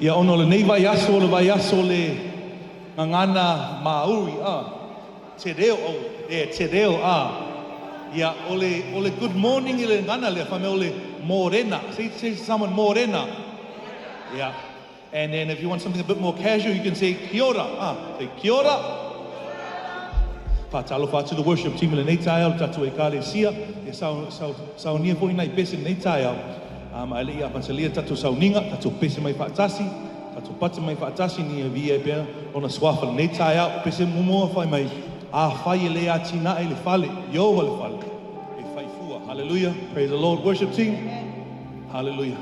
Ia ona o lenei vaiaso o le vaiaso o le gagana Māori a te reo oh yeah te reo a ia o le o le good morning i le gagana lea fai mai o le mōrena. Say say to someone mōrena. Yeah. And then if you want something a bit more casual you can say kia ora. Ah, say kia ora. Faatalofa atu le worship team i lenei taeao, le tatou Ekalesia, e sao, sao, saonia foi nai pese i lenei taeao. Um, ae le i amatalia le tatou sauniga, tatou pese mai faatasi, tatou pati mai faatasi ni e viia ai pea lona suafa i lenei taeao. Pese muamua fai mai, Afai e le atinae le fale, Iowa le fale, e fai fua. Hallelujah. Praise the Lord. Worship team. Hallelujah.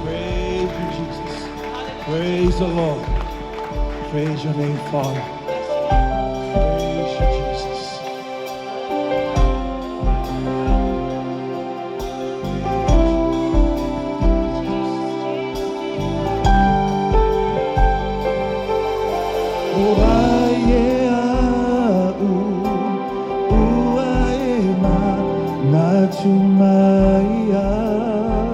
Praise you, Jesus. Praise the Lord. Praise your name, Father. Praise you, Jesus. Atu mai au.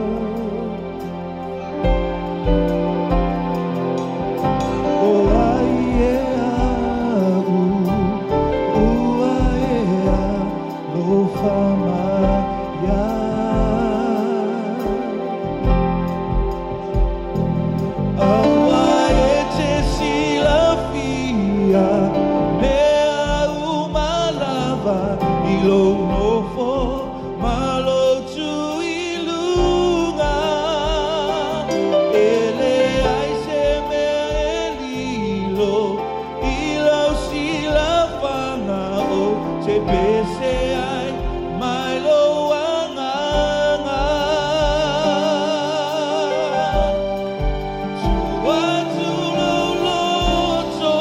O ai e au, ua e alofa mai ai. Aua e te silafia mea uma lava i lou nofo ma lou tu i luga. E leai se mea e lilo i lau silafaga ou te pese ai mai lou agaga. Tuu atu lou loto.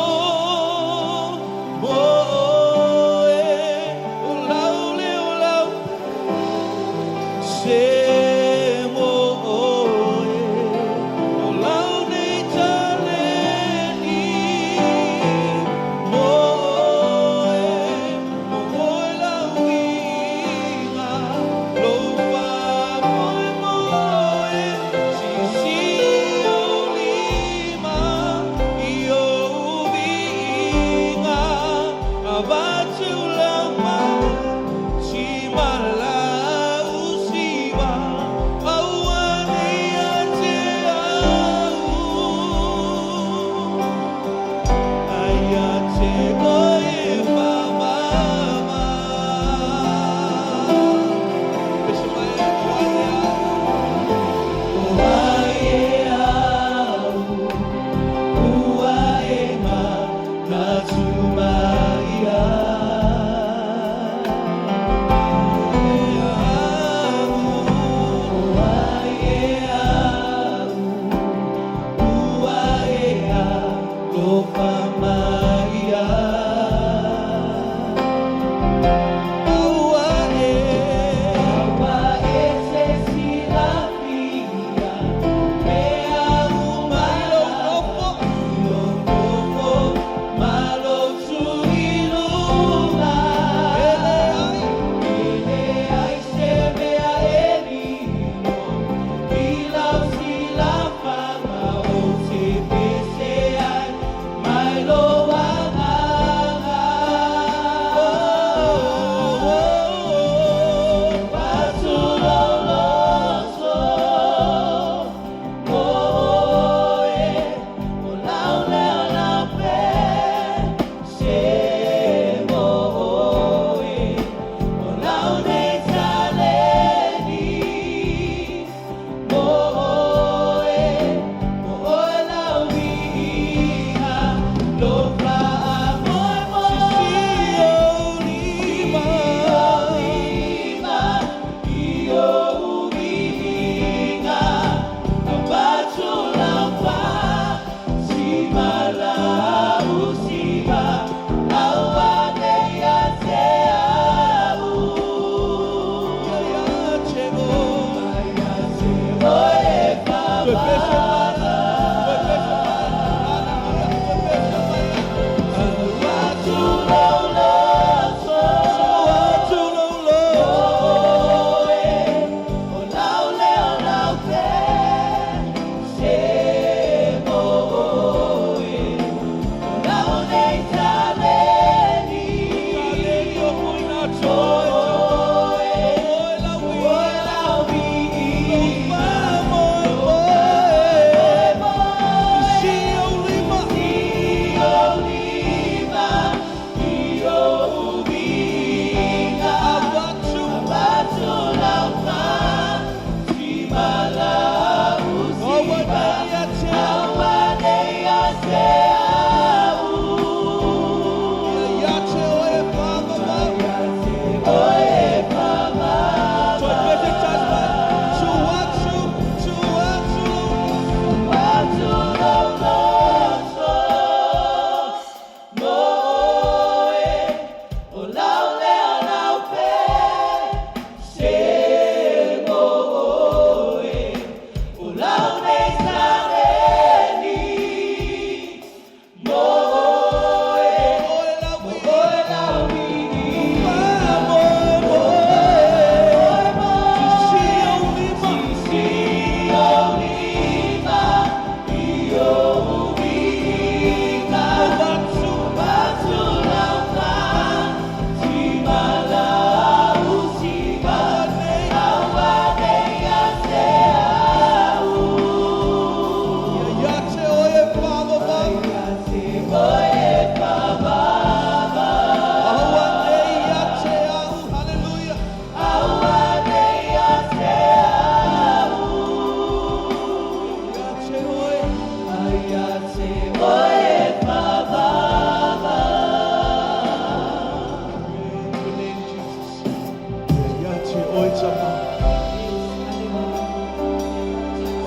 e tama.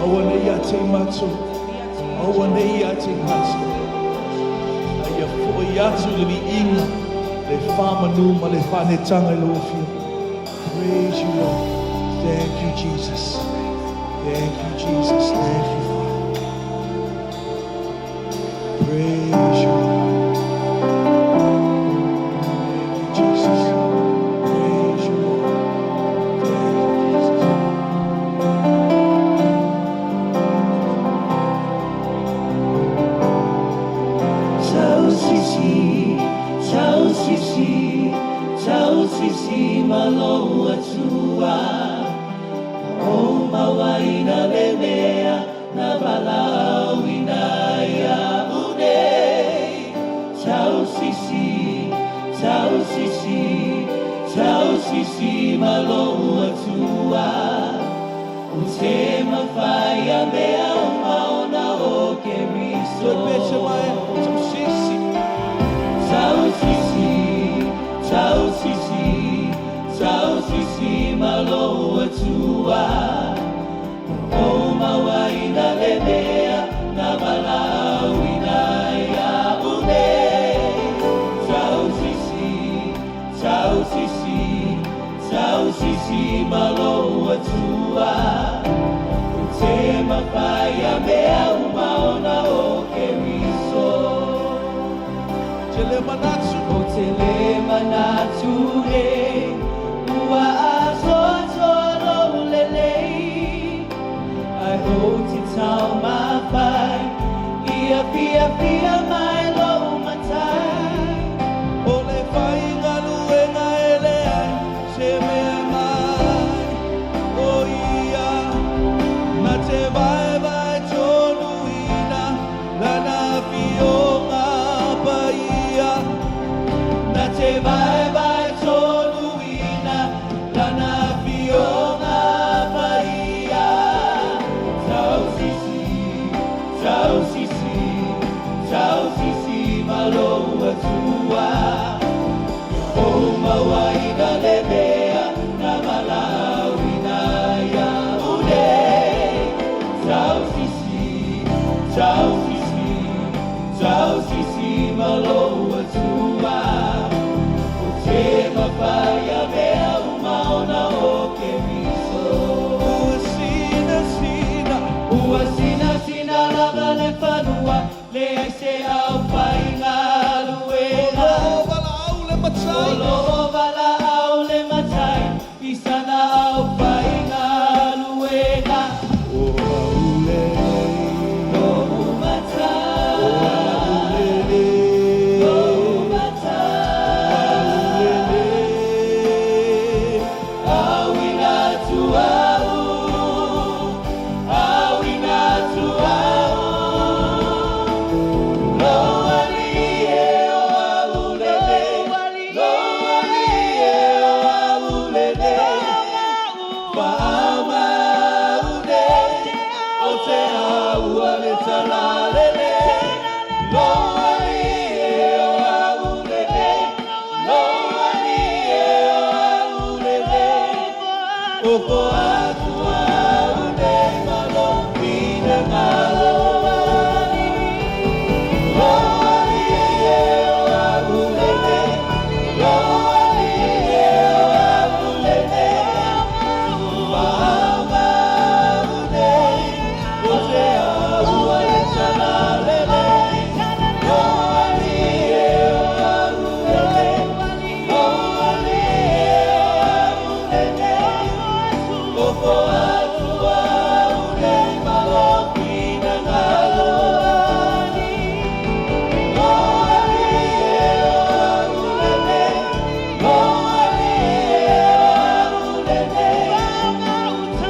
Aua nei ia te matou, aua nei ia te matou. A ia fo'i atu le viiga, le faamanu ma le faanetaga i lau Afioga. Praise you, Lord. Thank you, Jesus. Thank you, Jesus. Thank you, Father. Praise you, Lord. Thank you, Jesus. Praise you, Lord. Thank you, Jesus. Tausisi, tausisi, tausisi malo atua. O mawaina le mea na valauina ia unei. Tausisi, tausisi, tausisi malo atua. O te mawhai a mea o maona o ke riso. Toe pese mai, tausisi. Tausisi, tausisi, tausisi malo atua. O mawaina le mea na valauina ia unei. Tausisi, tausisi, tausisi malo atua. O te mawhai a mea umaona o ke riso. Te le manatu. O te le manatu e ua asoasoa lou lelei. Ai o te tau mawhai ia fia fia mai lou matai. O le faigaluega e leai se mea mai. O ia na te vaevae tonuina lana Afioga Paia. Na te vaevae tonuina lana Afioga Paia. Tausisi, tausisi, tausisi malo atua. O mawaina le mea na valauina ia unei. Tausisi, tausisi, tausisi malo atua. O te mawhai a mea umaona o ke riso. Ua sinasina. Ua sinasina lava le fanua, leai se au faigaluega. O lo valaau le matai. O lo valaau le matai, i sana au faigaluega. O aulelei. Lou matai. O aulelei. Lou matai. Aulelei. Auina atu au, auina atu au. Lou alii e o aulelei, lou alii e o aulelei. Faamau nei, o te aua le talalelei. Lou alii e o aulelei, lou alii e o aulelei. O ko atu au nei ma lou finagalo. Lou alii e o aulelei, lou alii e o aulelei. Faamau nei, o te aua le talalelei. Lou alii e o aulelei, lou alii e o aulelei. O ko atu au nei ma lou finagalo. Lou alii e o aulelei, lou alii e o aulelei.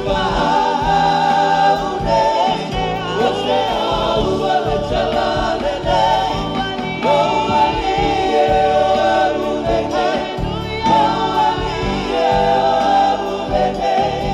Faamau nei, o te aua le talalelei. Lou alii e o aulelei, lou alii e o aulelei.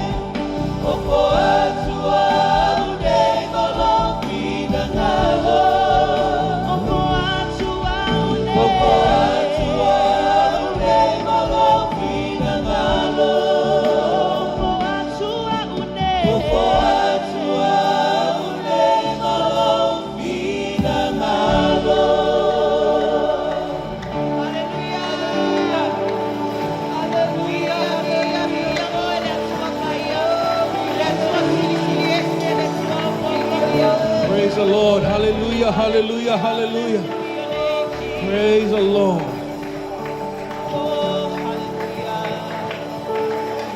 Praise the Lord. Hallelujah, hallelujah, hallelujah. Praise the Lord. Oh, hallelujah.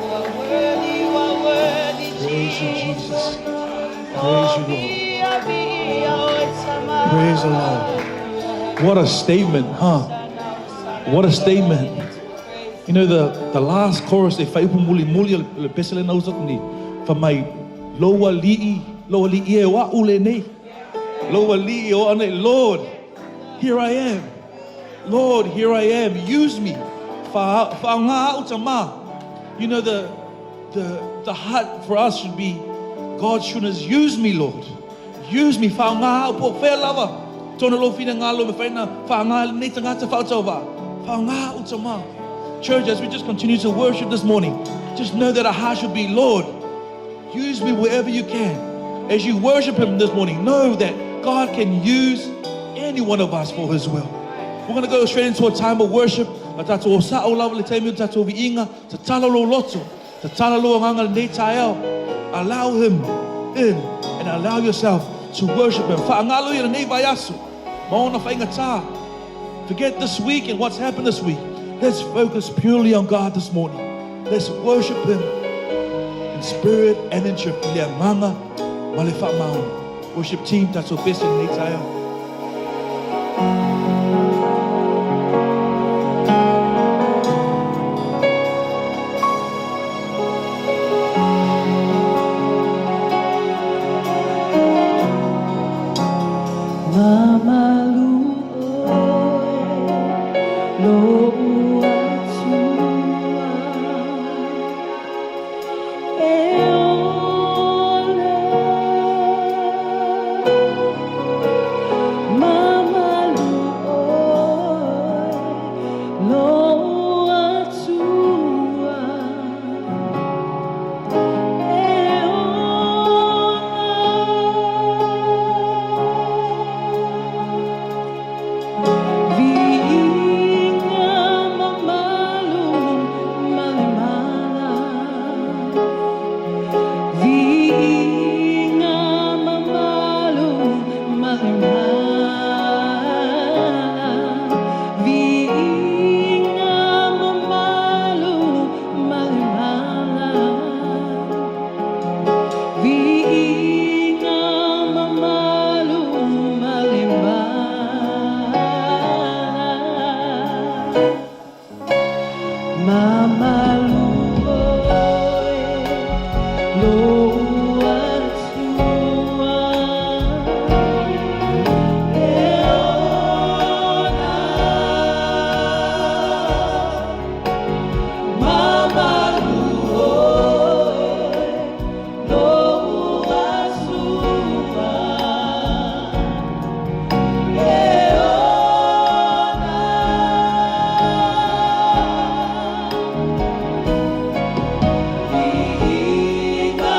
You are worthy, you are worthy, Praise you, Jesus. Oh, Praise you, Lord. Lord. Praise the Lord. What a statement, huh? What a statement. You know, the last chorus, e whaiupu muli muli o le pese le nausa ni, wha mai, loa li'i, loa li'i e wa ule nei. Loa li'i o ane, Lord, here I am. Lord, here I am. Use me. Wha ngā au tama. You know, the heart for us should be, God should has used me, Lord. Use me. Wha ngā au po whea lava. Tōna lo whina ngā lo me whaina, wha ngā nei tangata whautau. Wha ngā au tama. Church, as we just continue to worship this morning, just know that our heart should be, Lord, use me wherever you can. As you worship Him this morning, know that God can use any one of us for His will. We're going to go straight into a time of worship. A tātou o sa o lava le taimi o tātou viinga, ta tala lo loto, ta tala lo nganga nei taeo. Allow Him in and allow yourself to worship Him. Whaangalo ia nei vaiaso. Maona whainga tā. Forget this week and what's happened this week. Let's focus purely on God this morning. Let's worship Him in spirit and in truth. Le anganga ma le whaamaoni. Worship team, tātou pese nei taeo. Mamalu oe, lo atua, e ole. Mamalu oe, lo atua, e ola. Viinga mamalu malemala. Viinga mamalu malemala. Viinga mamalu malemala. Viinga mamalu malemala. Mamalu oe, lo atua, e ona. Mamalu oe, lo atua, e ona. Viinga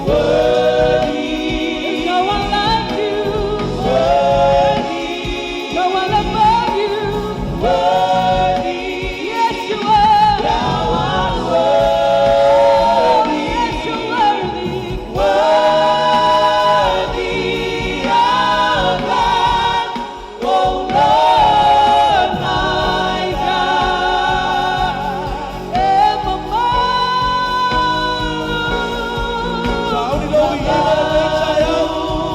Worthy. There's no one like you. Worthy. No one above you. Worthy. Yes, you are. Thou art worthy. Yes, you're worthy. Worthy, our God, O Lord, my God. Sauni lou viiga lenei taeao.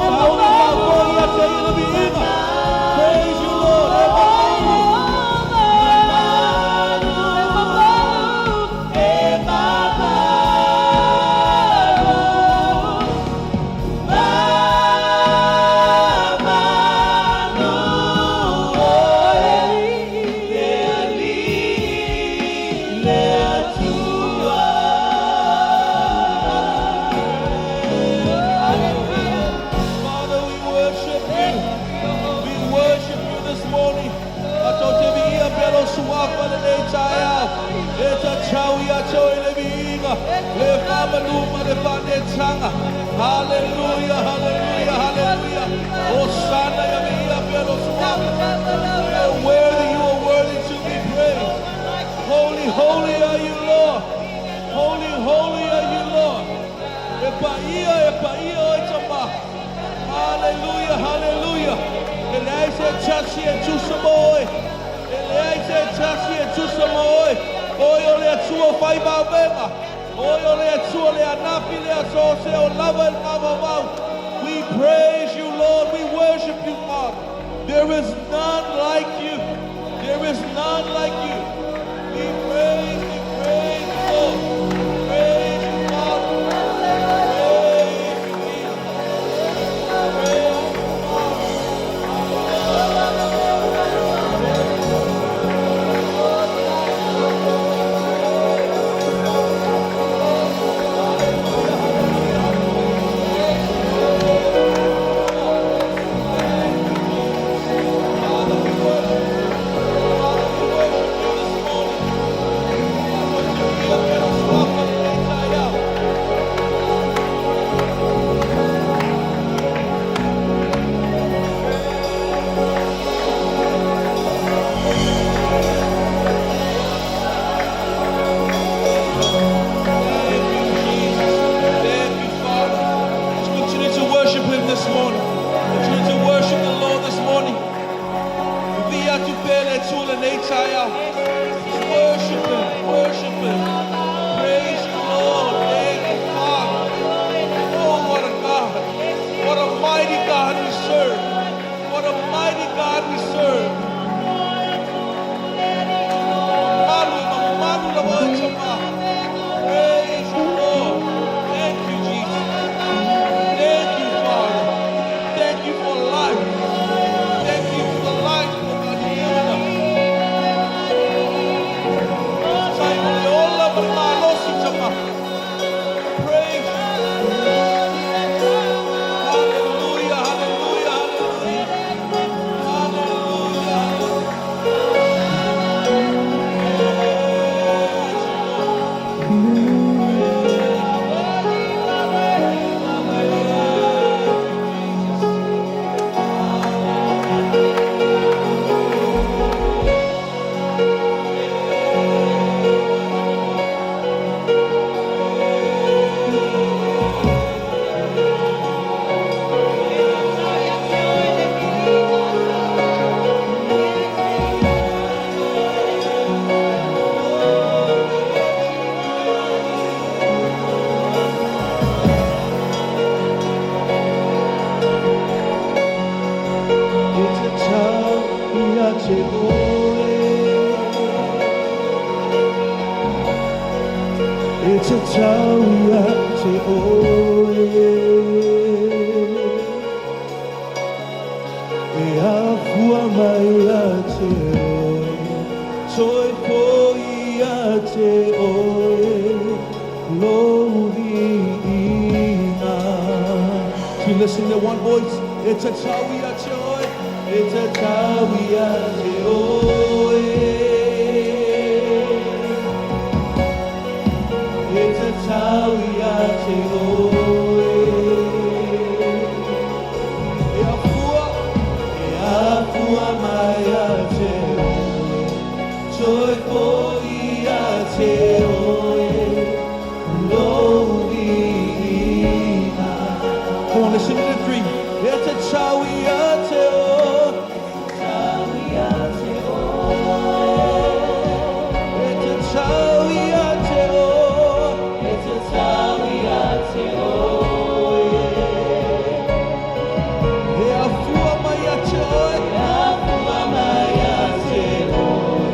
Sauni faafo'i ia te ia le viiga. Praise you, Lord. E mamalu. E mamalu, mamalu oe, le Alii, le Atua. Father, we worship you. We worship you this morning. Tatou te viia pea lou suafa lenei taeao. E tatau ia te oe le viiga, le faamalu ma le faanetaga. Hallelujah, hallelujah, hallelujah. Hosanna ia viia pea lou suafa. You are worthy, you are worthy to be praised. Holy, holy are you, Lord. Holy, holy are you, Lord. E paia, e paia oe Tama. Hallelujah, hallelujah. E leai se tasi e tusa ma oe. E leai se tasi e tusa ma oe. Oe o le Atua fai vavega. Oe o le Atua le anafi le aso o se o lava e le mafaufau. We praise you, Lord. We worship you, Father. There is none like you. There is none like you. We praise you, Lord. Praise you, Father. Praise you, Jesus. Praise you, Father. Father, we worship you. Father, we worship you this morning. Thank you, Jesus. Thank you, Father. Just continue to worship Him this morning. Continue to worship the Lord this morning. Viia atu pea le Atua lenei taeao. Just worship Him. Worship Him. Praise you, Lord. Thank you, Father. Oh, what a God. What a mighty God we serve. What a mighty God we serve. Mamalu, mamalu lava oe Tama. Praise you, Lord. Thank you, Jesus. Thank you, Father. Thank you for life. Thank you for the life, oh God, you've given us. Faafetai mo le ola ma le malosi, Tama. Praise you. Hallelujah, hallelujah, hallelujah. Hallelujah, hallelujah. Praise you, Lord. Thank you, Jesus. E tatau ia te oe. E tatau ia te oe. E afua mai ia te oe. Toe fo'i ia te oe. Lou viiga. Can you listen to one voice? E tatau ia te oe. E tatau ia te oe. E tatau ia te oe. Gonna sing it in three. E te tau ia te o. E te tau ia te o. E te tau ia te oe. E afua mai ia te oe. E afua mai ia te oe.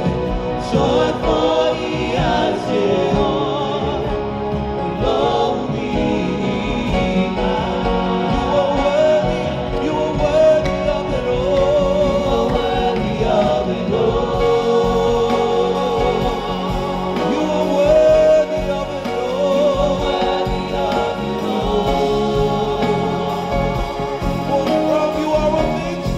Toe foi ia te oe. O lou viiga. You are worthy, you are worthy of it You all. are worthy of it all. You are worthy of it You are all. worthy of it all. For from you are all things,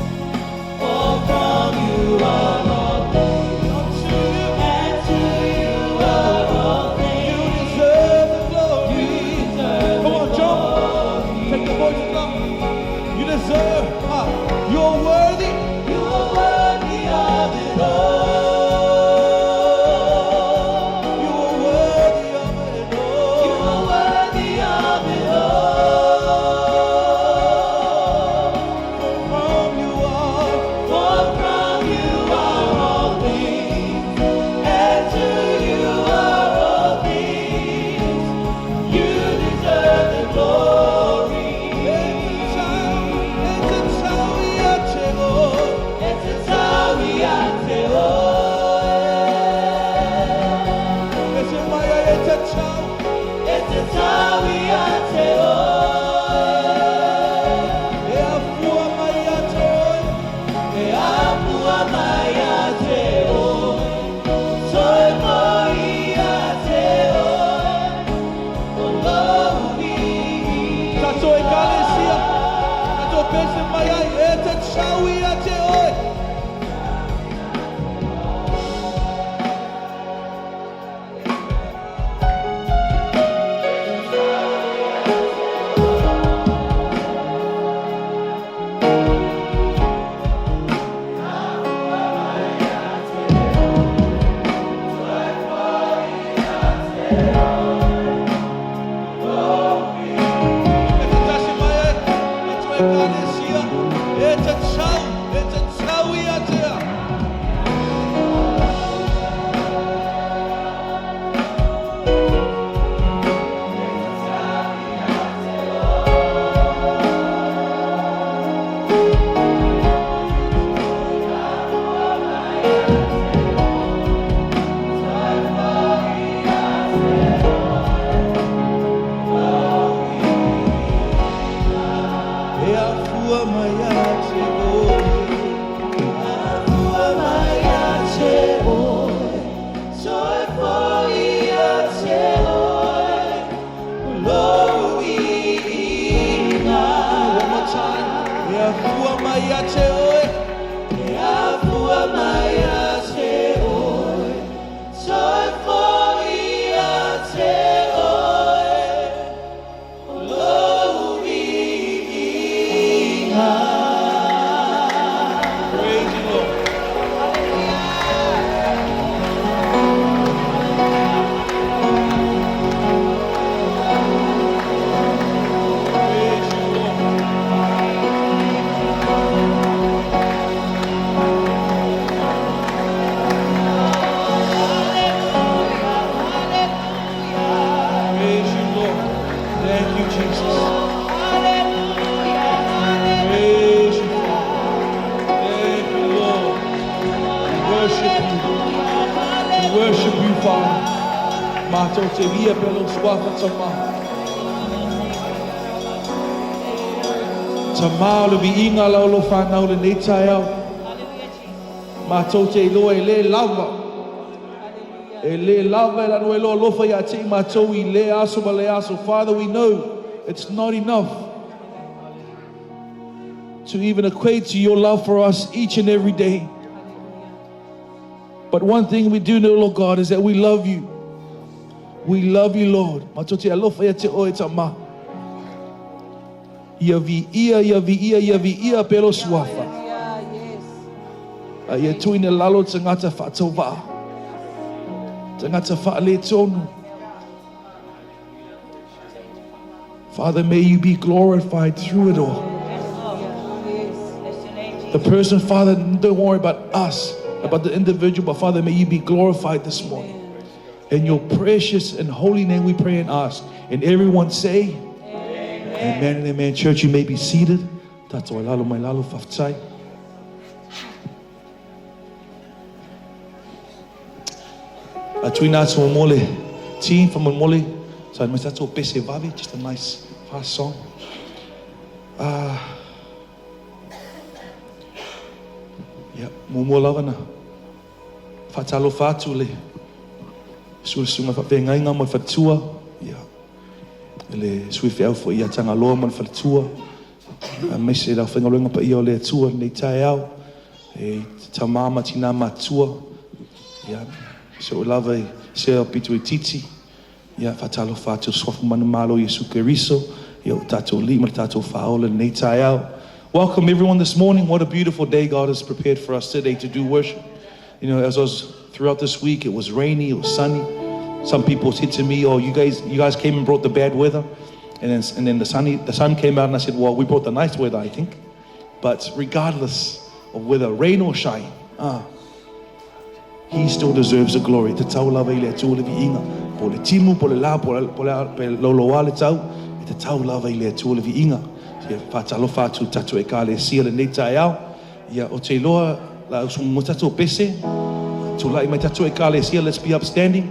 For from you are all things, unto you and to you are all you things. deserve the glory. You deserve Come on, the jump. glory. Take the voices up. You deserve. You are worthy. You are worthy of it all. You are worthy of it You all. are worthy of it all. For from you are. For from you are all things, and to you are all things. You deserve the glory. E te tau ia te o. E te tau ia te oe. E te maia e te tau. E te tau ia te oe. E afua mai ia te oe. E afua mai ia te oe. Toe foi ia te oe. O lou viiga. Tatou ekalesia. Tatou pese mai ai. E te tau ia te oe. E te tasi mai ai. Tatou ekalesia. E te tau. E te tau ia te a. E afua mai ia te oe. Afua mai ia te oe. Toe foi ia te oe. O lou viiga. One more time. E afua mai ia te oe. E afua mai ia te oe. Toe foi ia te oe. O lou viiga. Praise you, Lord. Praise you, Lord. Praise you, Lord. Thank you, Jesus. Praise you, Father. Thank you, Lord. We worship you. We worship you, Father. Matou te via pelo suafa tama. Tama o le viiga lau lo whanau le nei taeao. Matou te iloa e le lava. E le lava e lanu e loa lofa ia te i matou i le aso ma le aso. Father, we know it's not enough to even equate to your love for us each and every day. But one thing we do know, Lord God, is that we love you. We love you, Lord. Matou te alofa ia te oe tama. Ia vi ia, ia vi ia, ia vi ia pelo suafa. Yes. A ia tuina lalo tagata faatauvaa. Tagata faaletonu. Father, may you be glorified through it all. The person, Father, don't worry about us, about the individual, but Father, may you be glorified this morning. In your precious and holy name we pray and ask. And everyone say, Amen. Amen and amen. Church, you may be seated. Tatou ai lalo mai lalo, faafetai. A tuina atu mo le team from Mole. So mai tatou pese vave, just a nice fast song. Yeah, muamua lava na faatalofa atu le susuga faafeagaiga ma le faletua, ia, le sui feau foi ia Tagaloa ma le faletua, aemaise le aufaigaluega paia o le Atua lenei taeao, e tama ma tina matua, ia, se o lava i sea o pito i titi, ia, faatalofa atu suafa manumalo Iesu Keriso, ia o tatou lima le tatou faaola lenei taeao. Welcome everyone this morning. What a beautiful day God has prepared for us today to do worship. You know, as I was throughout this week, it was rainy, it was sunny. Some people said to me, "Oh, you guys came and brought the bad weather," and then the sun came out, and I said, "Well, we brought the nice weather, I think." But regardless of whether rain or shine, He still deserves the glory. Te tau lava i le Atua le viiga. Po le timu, po le la, po le loloa le tau. Te tau lava i le Atua le viiga. Ia faatalofa atu tatou ekalesia lenei taeao. Ia o te iloa la usu mo tatou pese. Tulai mai tatou ekalesia, let's be upstanding.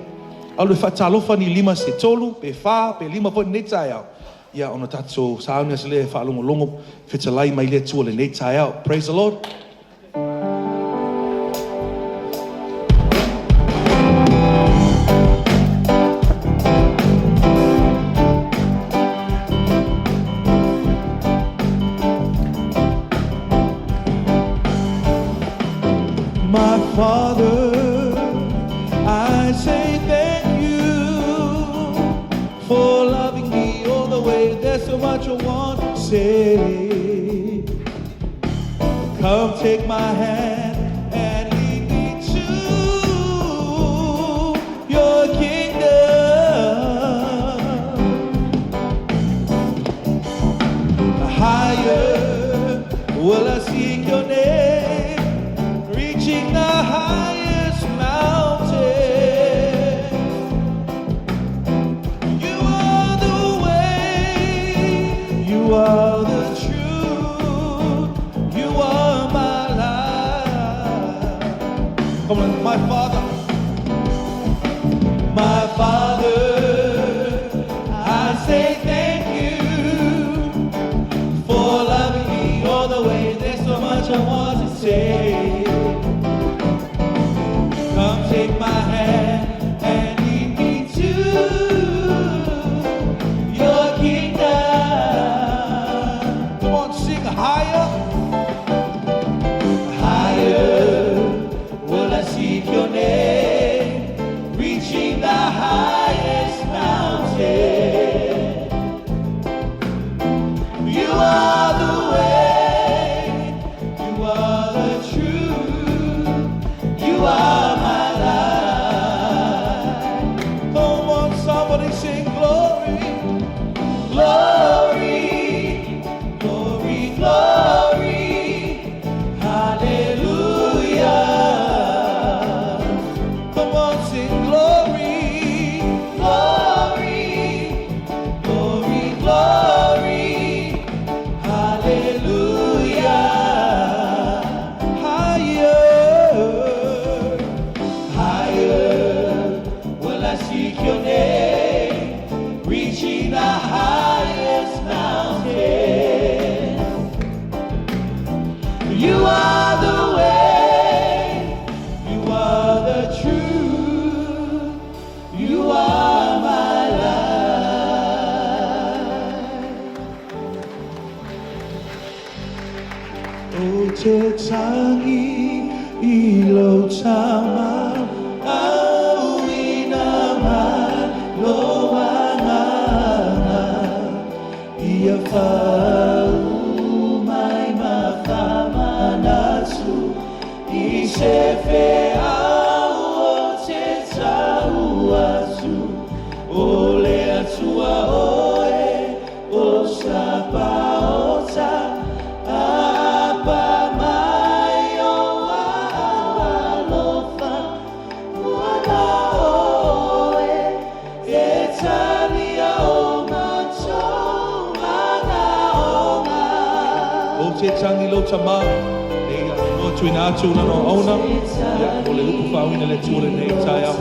Alu e faatalofa ni lima se tolu, pe whā, pe lima foi lenei taeao. Ia ona tatou sauni ase le faalogologo fetalai mai le Atua lenei taeao. Praise the Lord. My Father, I say thank you for loving me all the way. There's so much I want to say. Come take my hand and lead me to your kingdom. Higher will I seek your name, reaching the highest mountain. You are the way, you are the truth, you are my life. Come on, my Father. My Father, I say thank you for loving me all the way. There's so much I want to say. Come take my hand and lead me to your kingdom. Come on, sing higher. Higher will I seek your name, reaching the highest mountain. You are the way, you are the truth, you are my life. Come on, somebody sing glory, glory, glory, glory, hallelujah. Come on, sing glory, glory, glory, glory, hallelujah. Higher, higher will I seek your name, reaching the highest mountain. You are the way, you are the truth, you are my life. O te tangi i lo tama au ina mai lo anganga ia whau mai ma whamanatu i se wheau o te tau atu o le atua oe o Ou te tagi lou tama, nei avanoa tuuina atu lana auauna, ia, mo le upu faauuina e le Atua lenei taeao.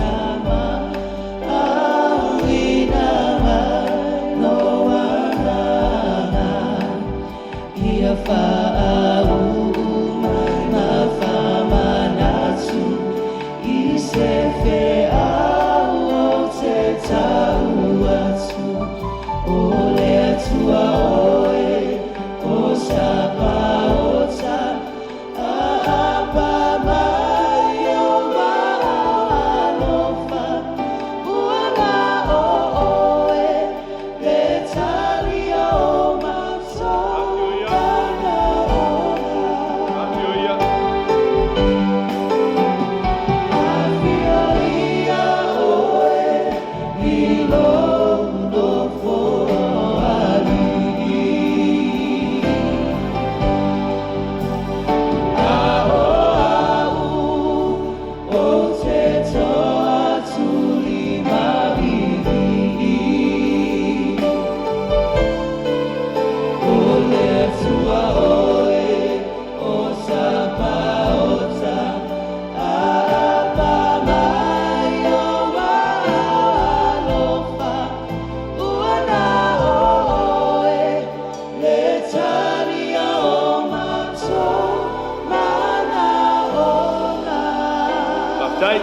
Faafetai.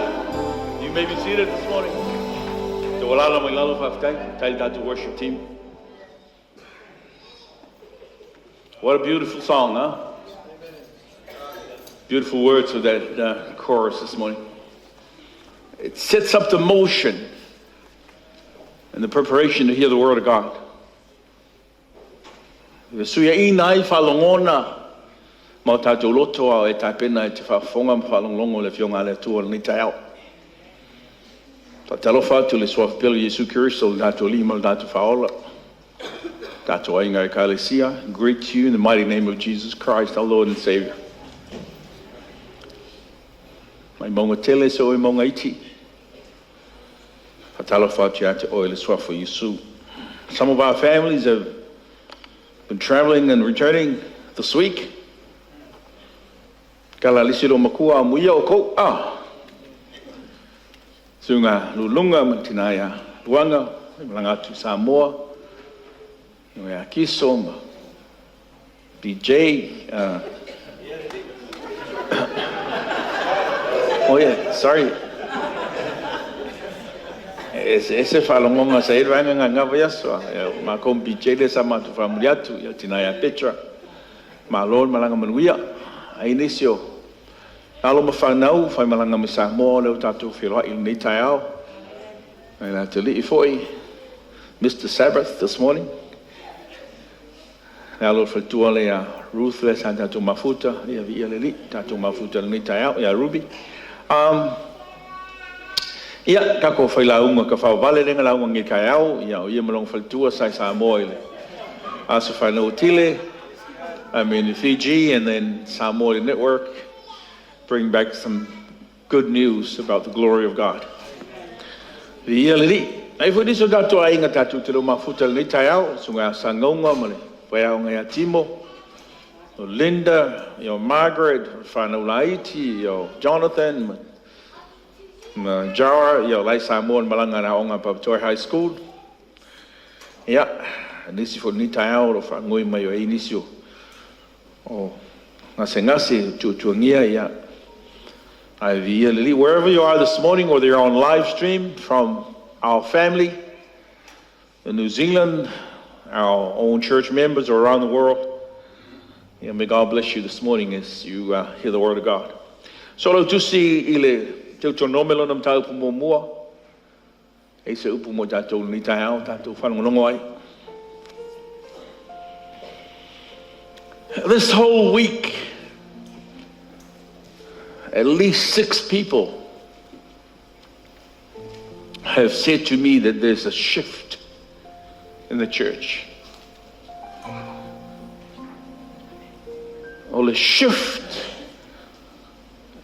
You may be seated this morning. Te walala mai lalo faafetai. Faafetai le tatou worship team. What a beautiful song, huh? Beautiful words of that chorus this morning. It sets up the motion and the preparation to hear the word of God. E suiaina ai faalogona ma o tatou loto a o e tapena e te faafofoga ma faalogologo i le Afioga a le Atua i lenei taeao. Faatalofa atu i le Suafa pele o Iesu Keriso le tatou Alii ma le tatou Faaola. Tatou aiga Ekalesia, greet you in the mighty name of Jesus Christ, our Lord and Savior. Mai mauga tele seia oo i mauga iti. Faatalofa atu ia te oe i le Suafa o Iesu. Some of our families have been traveling and returning this week. Kala lisi lo makua a muia o kou. Ah. Suga lulunga ma tina ia luanga, malaga atu i Samoa, ia Kiso ma BJ. Oh yeah, sorry. Ese faalogoga sa i ai le vaega gaga vaiaso. Mākou ma BJ lea sa matou faamuli atu ia tina ia Petra. Malo le malaga manuia. Ai nisi o alo ma fanau faimalaga mai Samoa o lea ua tatou feiloai i lenei taeao. Mai le atalii foi, Mr. Sabbath this morning. Le alo o le faletua lea ia Ruth lea sa tatou mafuta, ia viia le Alii, tatou mafuta i lenei taeao ia Ruby. Ia, tatou failauga tafaovale lea na lauga nei taeao, ia o ia ma lona faletua sa i Samoa i le aso fanau o Tile, I mean in Fiji and then Samoa Network, bring back some good news about the glory of God. Viia le Alii. Ai foi nisi o tatou aiga tatou te le o mafuta i lenei taeao, susuga ia Sagauga ma le faiaoga ia Timo, o Linda, o Margaret, o fanau laiti, o Jonathan ma Jara, o la e i Samoa i le malaga a le aoga a Papatoetoe High School. Ia, nisi foi o lenei taeao o lo o faanoi mai o i ai nisi o gasegase tuatuagia, ia, ae viia le Alii. Wherever you are this morning, whether you're on live stream from our family in New Zealand, our own church members, or around the world, yeah, may God bless you this morning as you hear the word of God. So lau tusi i le Teutonome lona mataupu muamua, e se upu mo tatou lenei taeao, tatou faalogologo ai. This whole week, at least six people have said to me that there's a shift in the church. O le shift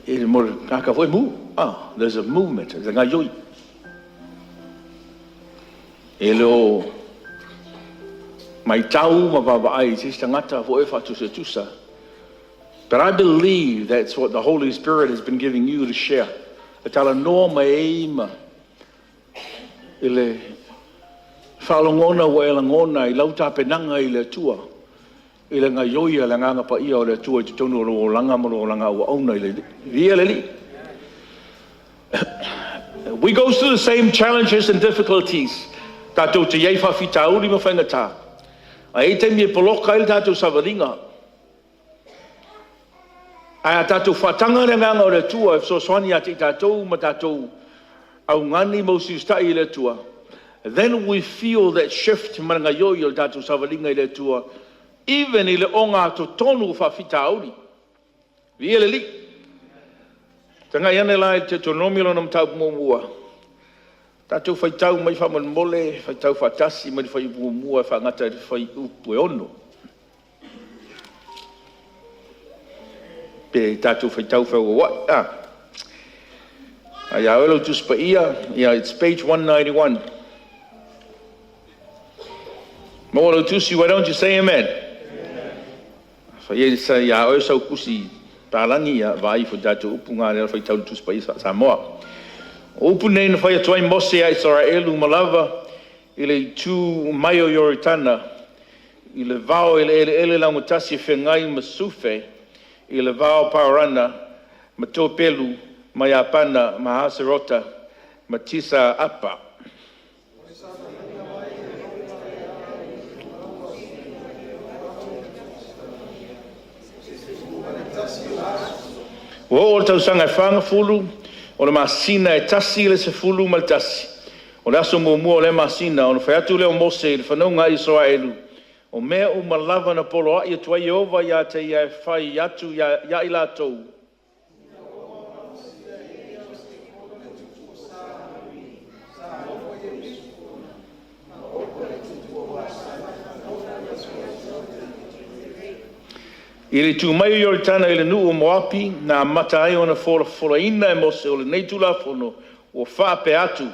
i le mo le kaka foi move. Ah, there's a movement, there's a ngaioi. E le o Matau ma vaavaai i se isi tagata foi e faatusatusa. But I believe that's what the Holy Spirit has been giving you to share. E talanoa mai ai ma i le faalogona ua e lagona i lau tapenaga i le Atua, i le gaoioi a le Agaga Paia o le Atua i totonu o lou olaga ma lou olaga auauna i le Alii. Viia le Alii. We go through the same challenges and difficulties. Tatou te i ai faafitauli ma faigata. Ae i ai taimi e poloka ai le tatou savaliga. Ae a tatou faataga le Agaga o le Atua e fesoasoani ia te i tatou ma tatou augani ma usiusitai i le Atua, then we feel that shift ma le gaoioi o le tatou savaliga i le Atua, even i le ogatotonu o faafitauli. Viia le Alii. Tagai ane la i le Deuteronomio lona mataupu muamua. Tatou faitau mai faamolemole, faitau faatasi mai le fuaiupu muamua e faagata i le fuaiupu e 6. Pe tatou faitau feauaua'i. A ia oe lau Tusi Paia, yeah, it's page 191. Maua lau tusi, why don't you say amen? Fai ai sa ia oe sau tusi palagi ia vaai ifo i tatou upu na lea faitau le Tusi Paia Samoa. O upu nei na fai atu ai Mose ia Isaraelu ma lava i le itu mai o Ioritana i le vao eleeleele laugatasia e feagai ma Sufe i le vao o Parana ma Topelu ma Iapana ma Haserota ma Tisa Apa. Ua oo le tausaga e 40 o le masina e 1 le 11, o le aso muamua o lea masina, ona fai atu lea o Mose i le fanauga a Isaraelu, o mea uma lava na poloai atu ai Ieova ia te ia e fai atu ia i latou. I le tu mai o Ioritana i le nuu o Moapi, na amata ai ona folafolaina e Mose o lenei Tulafono ua faapea atu.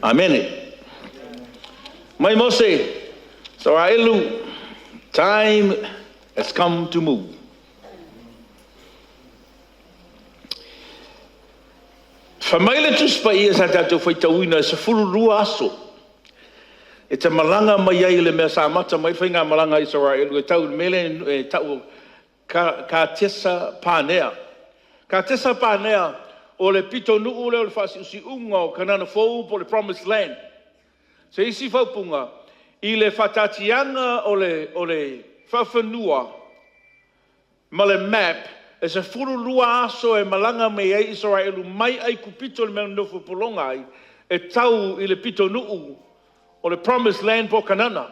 Amene. Mai Mose, Israelu, time has come to move. Fai mai le Tusi Paia sa tatou faitauina e 12 aso e te malaga mai ai i le mea sa amata mai ai le faigamalaga a Isaraelu e tau i le mea lea e tau o Katesa Panea. Katesa Panea o le pitonuu lea o le faasiusiuga o Kanana Fou po o le Promised Land. Se isi faaupuga, i le faataatiaga o le faafanua ma le map, e 12 aso e malaga mai ai Isaraelu mai Aikupito i le mea na nofo pologa ai, e tau i le pitonuu o le Promised Land po o Kanana.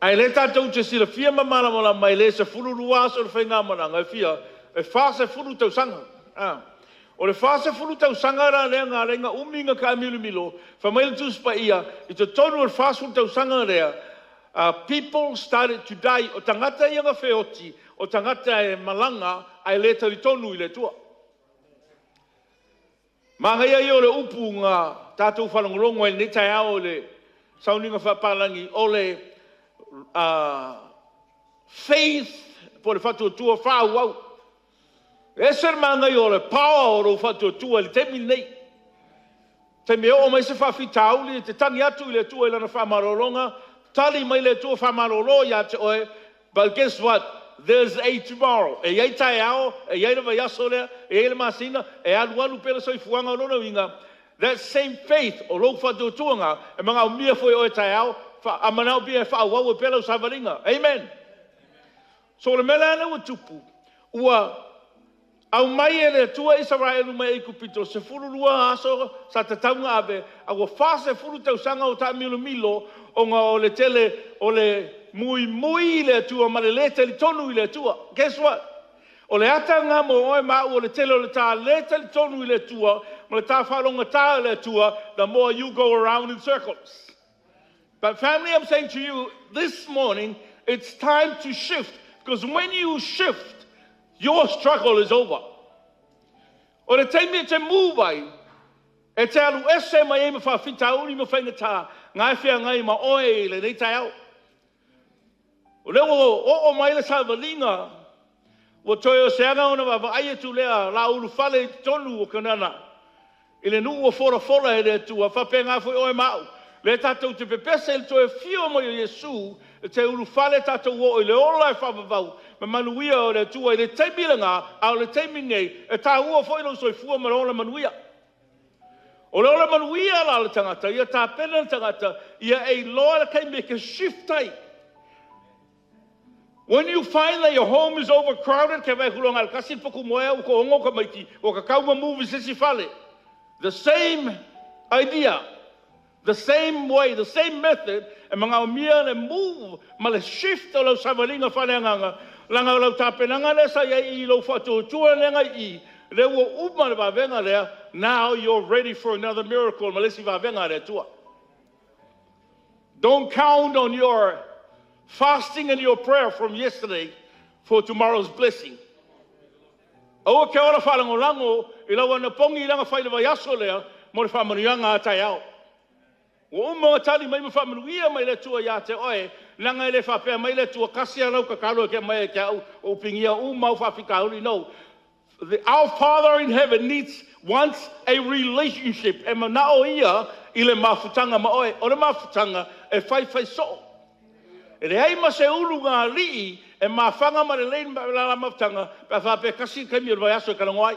Ae lea tatou te silafia ma malamalama e le 12 aso le faigamalaga, e fia? E 40 tausaga. O le 40 tausaga la lea na ala ai ona umi ona taamilomilo, fai mai le Tusi Paia, i totonu o le 40 tausaga lea, people started to die, o tagata ia na feoti, o tagata e malaga ae le talitonu i le Atua. Manaia ia o le upu na tatou faalogologo ai i lenei taeao i le sauniga faapalagi, o le faith po o le faatuatua faaauau. E ese le manaia o le power o lou faatuatua i le taimi lenei. Taimi e oo mai se faafitauli e te tagi atu i le Atua i Lana faamalologa, tali mai le Atua faamalolo ia te oe. But guess what? There's a tomorrow. E i ai taeao, e i ai le vaiaso lea, e i ai le masina, e alualu pea le soifuaga. O lona uiga, that same faith, o lou faatuatuaga e manaomia foi e oe taeao, a manaomia e faaauau ai pea lau savaliga. Amen. So o le mea la lea ua tupu, ua aumai e le Atua Isaraelu mai Aikupito, 12 aso sa tatau ona ave, a ua 40 tausaga o taamilomilo ona o le tele o le muimui i le Atua ma le le talitonu i le Atua. Guess what? O le ata lena mo oe ma au o le tele o le ta le talitonu i le Atua ma le ta faalogogata i le Atua, the more you go around in circles. But family, I'm saying to you this morning, it's time to shift. Because when you shift, Your struggle is over. O le taimi e te move ai, e te alu ese mai ai ma faafitauli ma faigata na e feagai ma oe i lenei taeao. O lea ua oo mai le savaliga, ua toe o se aga ona vaavaai atu lea o le a ulufale i totonu o Kanana i le nuu ua folafola e le Atua. E faapena foi oe ma au, lea tatou te pepese i le toe afio mai o Iesu e te ulufale tatou oo i le ola e faavavau ma manuia o le Atua i le taimi lena, a o le taimi lenei, e taua foi lou soifua ma le ola manuia. O le ola manuia la o le tagata, ia tapena le tagata ia e iloa le taimi e te shift ai. When you find that your home is overcrowded, ke vaai atu loa na o le tasi le potu moe ae ua toaono tamaiti, ua tatau ona move i se isi fale. The same idea, the same way, the same method e manaomia le move ma le shift o lau savaliga faaleagaga, leaga o lau tapenaga lea sa i ai i lou faatuatua lea na i i, lea ua uma le vavega lea, now you're ready for another miracle ma le isi vavega a le Atua. Don't count on your fasting and your prayer from yesterday for tomorrow's blessing. Aua ke ola faalagolago i lau anapogi i aga fai i le vaiaso lea mo le faamanuiaga a taeao. Ua uma ona tali mai ma faamanuia mai le Atua ia te oe, leaga e le faapea mai le Atua, tasi lava lau tatalo e te aumai ia te au, ou pinia uma au faafitauli. No. Our Father in heaven needs wants a relationship. E manao ia i le mafutaga ma oe. O le mafutaga e faifai soo. E leai ma se ulugalii e mafaga ma lelei le la mafutaga pe a faapea e tasi le taimi o le vaiaso e talanoa ai.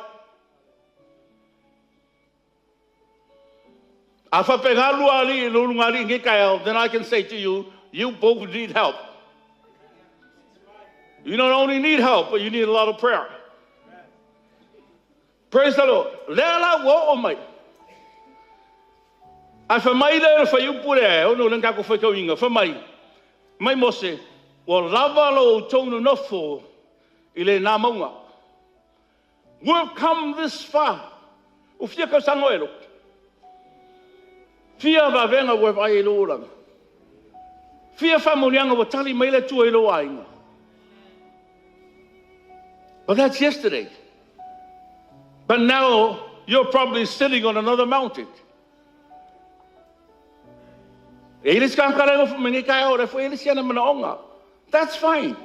A faapena lua alii le ulugalii i lenei taeao, then I can say to you, you both need help. You not only need help, but you need a lot of prayer. Praise the Lord. Lea la ua oo mai. Ae fai mai lea o le fuaiupu lea e ono lea na tatou faitauina, fai mai, mai Mose, ua lava lo outou nonofo i lena mauga. We've come this far. Ua fia tausaga o e lotu? Fia vavega ua e vaai ai i lou olaga? Fia faamanuiaga ua tali mai le Atua i lou aiga? But that's yesterday. But now you're probably sitting on another mountain. E i ai le isi tagata la e nofo mai nei taeao, o la e foi e i ai le isi ana manaoga. That's fine.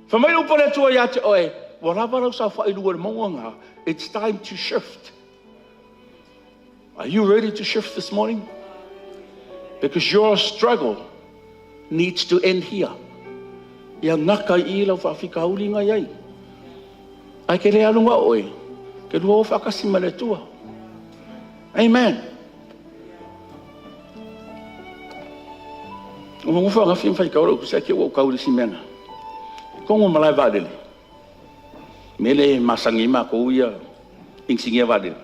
Fai mai le upu a le Atua ia te oe, ua lava lau saofai i luga o le mauga lena. It's time to shift. Are you ready to shift this morning? Because your struggle needs to end here. Ia gata i i lau faafitauli na i ai. Ae ke le alu na oe, ke lua o faatasi ma le Atua. Amen. Ua nofo ananafi ma faitau lau tusi ae te i ua ou tau i le isi mea na. Tonu o malae vaalele. Mea lea e masani ai matou ia inisinia vaalele.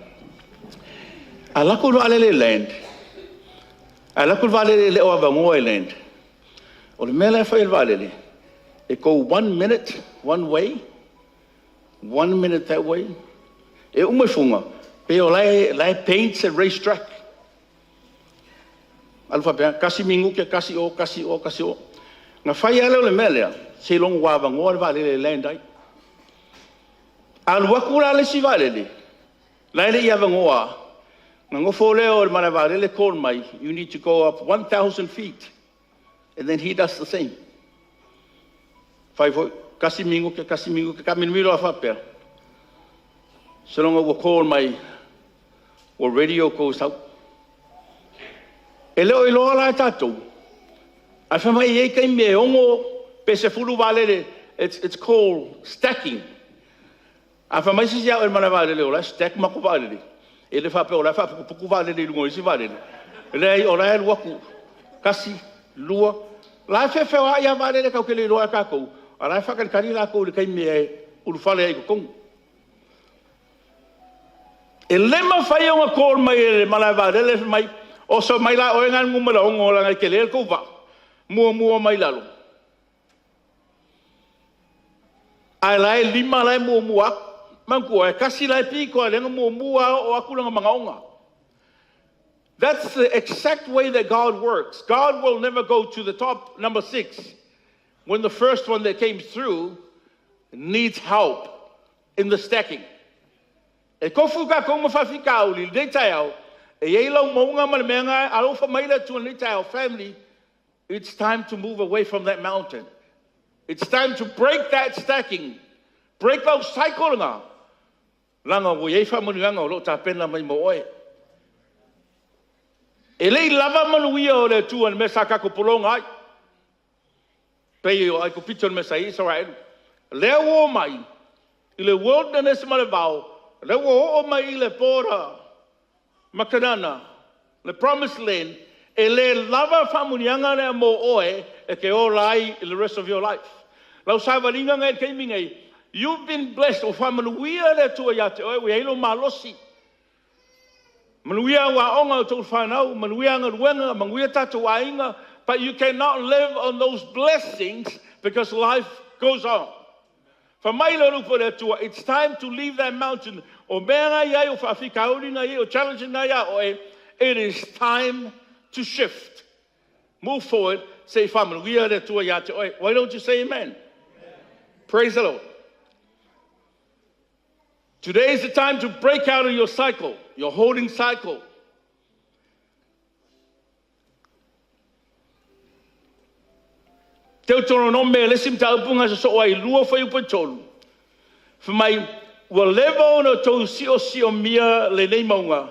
A alu atu le vaalele e land, a alu atu le vaalele e le o avanoa e land, o le mea la e fai e le vaalele, e go one minute one way, one minute that way, e uma ifoga, pei o la e paint se race track. Alu faapea, tasi minute, tasi o, tasi o, tasi o. Na fai lava lea o le mea lea, seiloga ua avanoa le vaalele e land ai. A alu atu la le isi vaalele, la e le i avanoa, na nofo lea o le malae vaalele call mai, you need to go up 1,000 feet. And then he does the same. Fai foi, tasi minute, tasi minute, taamilomilo lava faapea. Seiloga ua call mai, ua ready outou e sau. E le o iloa la e tatou, ae fai mai e i ai taimi e 6 pe 10 vaalele, it's called stacking. A fai mai se isi ia oe i le malae vaalele o la e stack matou vaalele, e le faapea o la e faaputuputu vaalele i luga o isi vaalele. E leai, o la e alu atu, tasi, lua, o la e feofeoai lava vaalele tatou te le iloa e tatou, a o la e faatalitali latou i le taimi e ulufale ai i totonu. E le mafai ona call mai e le malae vaalele fai mai, oso mai la oe na i le numera 6 leaga e tele le tou vaa, muamua mai lalo. Ae la e lima la e muamua atu. Manatua, e tasi la e pito a o lea na muamua lava oo atu lona manaoga. That's the exact way that God works. God will never go to the top, number 6, when the first one that came through needs help. in the stacking. E tofu tatou ma faafitauli i lenei taeao, e i ai lau mauga ma le mea lena, alofa mai le Atua i lenei taeao. Family, it's time to move away from that mountain. It's time to break that stacking. Break lau cycle lena, leaga ua i ai faamanuiaga o lo o tapena mai mo oe. E le i lava manuia o le Atua i le mea sa tatou pologa ai, pei o Aikupito i le mea sa i ai Isaraelu. O lea ua omai i le wilderness ma le vao, o lea ua oo mai i le border ma Kanana, le promise land, e le lava faamanuiaga lea mo oe e te ola ai i le rest of your life. Lau savaliga lea i le taimi nei, you've been blessed, ua faamanuia le Atua ia te oe, ua i ai lou malosi, manuia au aoga, a outou fanau, manuia galuega, manuia tatou aiga, but you cannot live on those blessings because life goes on. Fai mai le upu a le Atua, it's time to leave that mountain. O mea na i ai, o faafitauli na i ai, o challenges na ia oe, it is time to shift. Move forward, se i faamanuia le Atua ia te oe. Why don't you say amen? Praise the Lord. Today is the time to break out of your cycle, your holding cycle. Teutoronome le isi mataupu na sosoo ai 2 fuaiupu e 3. Fai mai, ua leva ona outou siosiomia lenei mauga,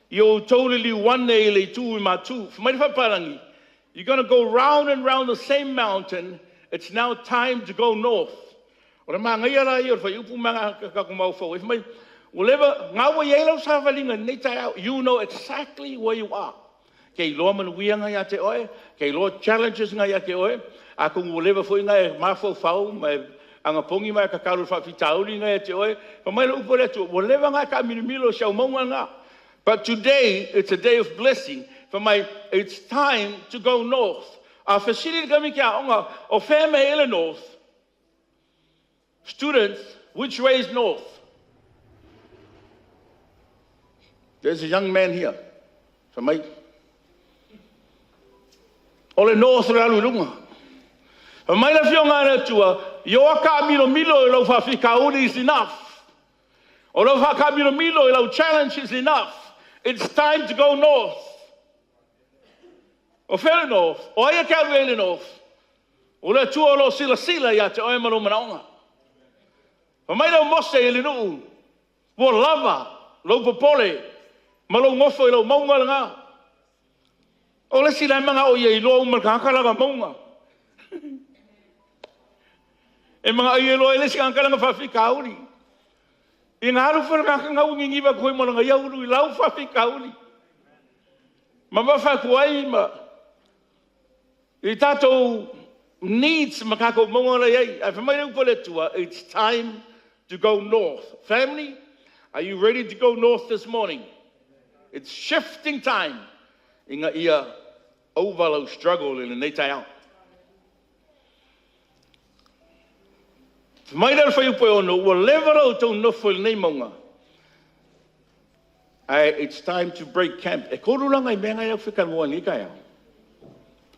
ia outou liliu ane i le itu i matu. Fai mai le faapalagi, you're gonna go round and round the same mountain, it's now time to go north. O le manaia la ia o le fuaiupu ma na tatou mafaufau ai, fai mai, ua leva, na ua i ai lau savaliga i lenei taeao. You know exactly where you are. Ke iloa manuia na ia te oe, ke iloa challenges na ia te oe, atonu ua leva foi ona e mafaufau ma e anapogi ma e tatalo i le faafitauli na ia te oe. Fai mai le upu a le Atua, ua leva ona e taamilomilo i si au mauga lena. But today, it's a day of blessing. Fai mai, it's time to go north. A fesili le tamaiti aoga, o fea mea e i ai le north? Students, which way is north? There's a young man here. Fai mai, o le north o le alu i luga. Fai mai le Afioga a le Atua, your taamilomilo i lau faafitauli is enough. O lau faataamilomilo i lau challenge is enough. It's time to go north. O fea le north? O ai e te alu i ai i le north? O le Atua o lo o silasila ia te oe ma lou manaoga. Fai mai lea o Mose i le nuu, ua lava lou popole ma lou nofo i lau mauga lena. O le isi la e manao ia iloa uma e le tagata lana mauga. E manao ia iloa e le isi tagata lana faafitauli. Ina alu foi le tagata gau niniva atu foi ma lana ia ulu i lau faafitauli. Ma mafa atu ai ma i tatou needs ma tatou mauga la i ai. Ae fai mai le upu a le Atua, it's time to go north. Family, are you ready to go north this morning? It's shifting time ina ia ova lau struggle i lenei taeao. Fai mai le fuaiupu e 6, ua leva la outou nofo i lenei mauga, ae it's time to break camp. E tolu la nai mea na e au fekanoa i lenei taeao.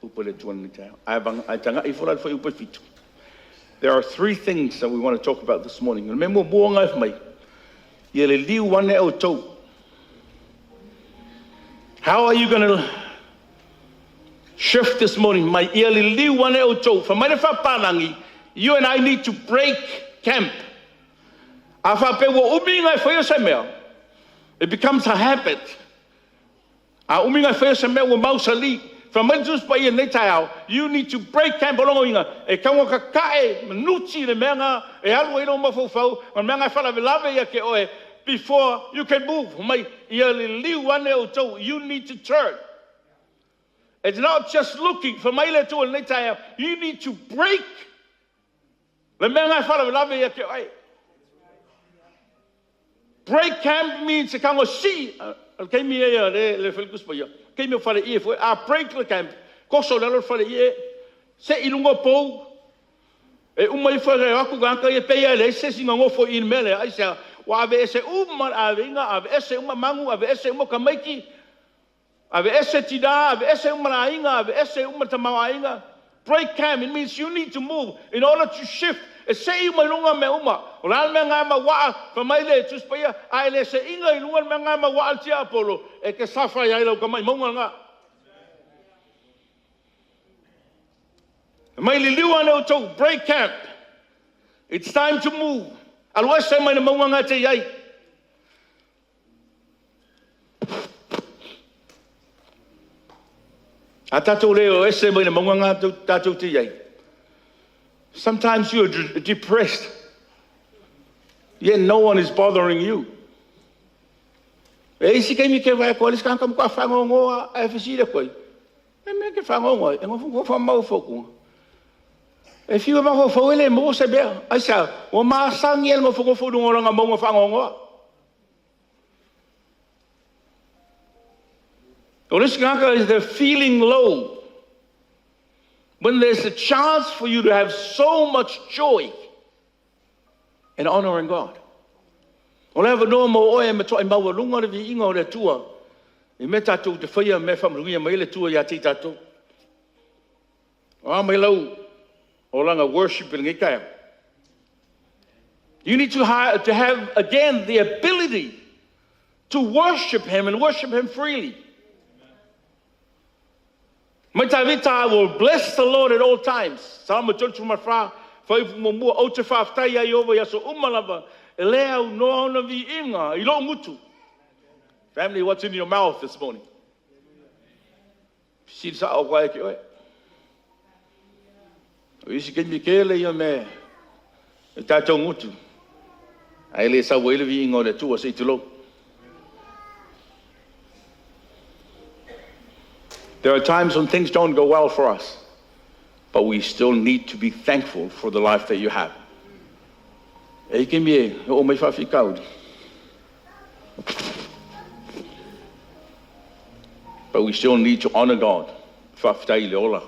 Upu a le Atua i lenei taeao. Ae tagai ifo la i le fuaiupu e 7. There are three things that we want to talk about this morning. O le mea muamua na e fai mai, ia liliu ane outou. How are you going to shift this morning? Mai ia liliu ane outou. Fai mai le faapalagi, you and I need to break camp. A faapea ua umi ona e faia se mea, it becomes a habit. A umi ona e faia se mea ua mausali. Fai mai le Tusi Paia i lenei taeao, you need to break camp. O lona uiga, e tatau ona tatae manuti le mea na e alu ai lou mafaufau, ma le mea na e faalavelave ia te oe before you can move. Fai mai, ia liliu ane outou, you need to turn. It's not just looking. Fai mai le Atua i lenei taeao, you need to break le mea na e faalavelave ia te oe. Break camp means e tago sii, o le taimi ia le fai le Tusi Paia, taimi o faleie foi, a break le camp, toso i lalo le faleie, sei i luga o pou, e uma ifo e o atu tagata ia, pei lava e leai se isi na nofo i i le mea lea, aisea? Ua aveese uma le aveiga, aveese uma manu, aveese uma tamaiti, aveese tina, aveese uma le aiga, aveese uma le tamaoaiga. Break camp, it means you need to move in order to shift. E se'i uma i luga mea uma. O le a le mea na mauaa, fai mai le Tusi Paia, a e le se'iina i luga le mea na mauaa le tiapolo, e te safa ai lau tamaimauga lena. E mai liliu ane outou, break camp. It's time to move. Alu ese mai le mauga na e te i ai. A tatou le o ese mai le mauga na tatou te i ai. Sometimes you are depressed, yet no one is bothering you. E isi taimi ke vaai atu ai le isi tagata matua faanoanoa ae fesili atu ai, e mea e te faanoanoa ai, e nofonofo lava ma mafaufau. E fiu e mafaufau e le maua se mea. Aisea? Ua masani lava i le nofonofo i luga o lana mauga faanoanoa. O le isi tagata is the feeling low. When there's a chance for you to have so much joy in honoring God. O le avanoa mo oe e matuai maualuga le viiga o le Atua i mea tatou te faia, mea e faamanuia mai ai le Atua ia te i tatou. O a mai lau olaga worship i lenei taeao? You need to have again the ability to worship Him and worship Him freely. Mai Tavita, I will bless the Lord at all times. Salamo 34, fuaiupu muamua, ou te faafetai ia Ieova i aso uma lava, e le aunoa ona viiga i lou gutu. Family, what's in your mouth this morning? Fesili sao atu ai te oe. O isi taimi tele ia me e tatou gutu, ae le sau ai le viiga o le Atua se i tulou. There are times when things don't go well for us, but we still need to be thankful for the life that you have. E i taimi e oo mai faafitauli. But we still need to honor God. Faafetai i le ola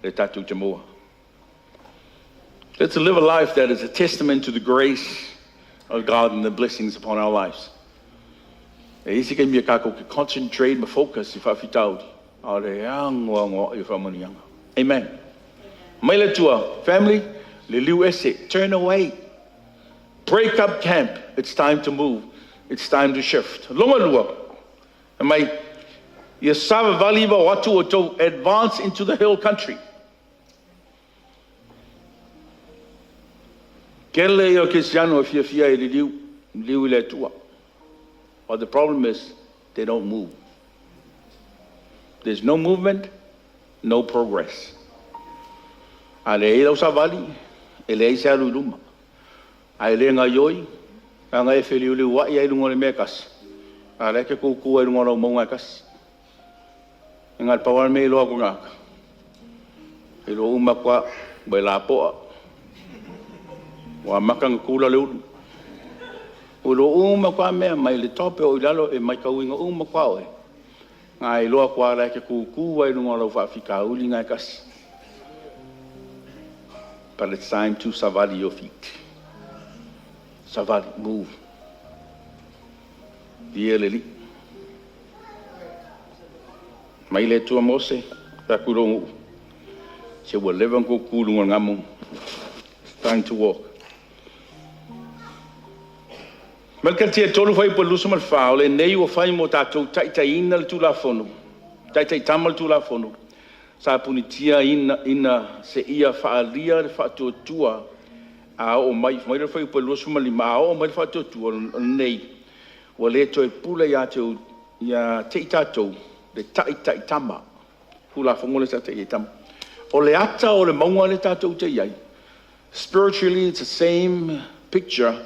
le tatou te maua. Let's live a life that is a testament to the grace of God and the blessings upon our lives. E isi taimi e kākou ke concentrate ma focus i faafitauli, a o le anoanoai o faamanuiaga. Amen. Mai le Atua, family, liliu ese, turn away. Break up camp. It's time to move. It's time to shift. Longa lua, mai, ia savavali ma o atu outou, advance into the hill country. Kele ia o Kesiano e fiafia e liliu, liliu i le Atua. But the problem is, they don't move. There's no movement, no progress. A leai lau savali, e leai se alu i luma. A e le gaioi, leaga e feliuliuai ai i luga o le mea e tasi, a o la e te tutu ai i luga o lau mauga e tasi. E na o le pau lava le mea e iloa atu i gauta, e iloa uma atu lava, ua e lapoa, ua amata ona tula le ulu. Ua iloa uma atu lava mea mai le top e oo i lalo, e matauina uma atu lava oe, na e iloa atu lava o la e te tutu lava i luga o lau faafitauli lena e tasi. But it's time to savali your feet. Savali, move. Ia le Alii. Mai le Atua Mose, taku lou nuu, se ua leva ona tou tu i luga o le gamu. It's time to walk. Mai le Kalatia 3 fuaiupu 24, o lenei ua fai mo tatou taitaiina le Tulafono, taitaitama le Tulafono, sa punitia ina, ina seia faaalia le faatuatua a oo mai, fai mai le fuaiupu 25, a oo mai le faatuatua lenei, ua le toe pule ia te, ia te i tatou le taitaitama. Tulafono le taitaitama. O le ata o le mauga lea tatou te i ai, spiritually it's the same picture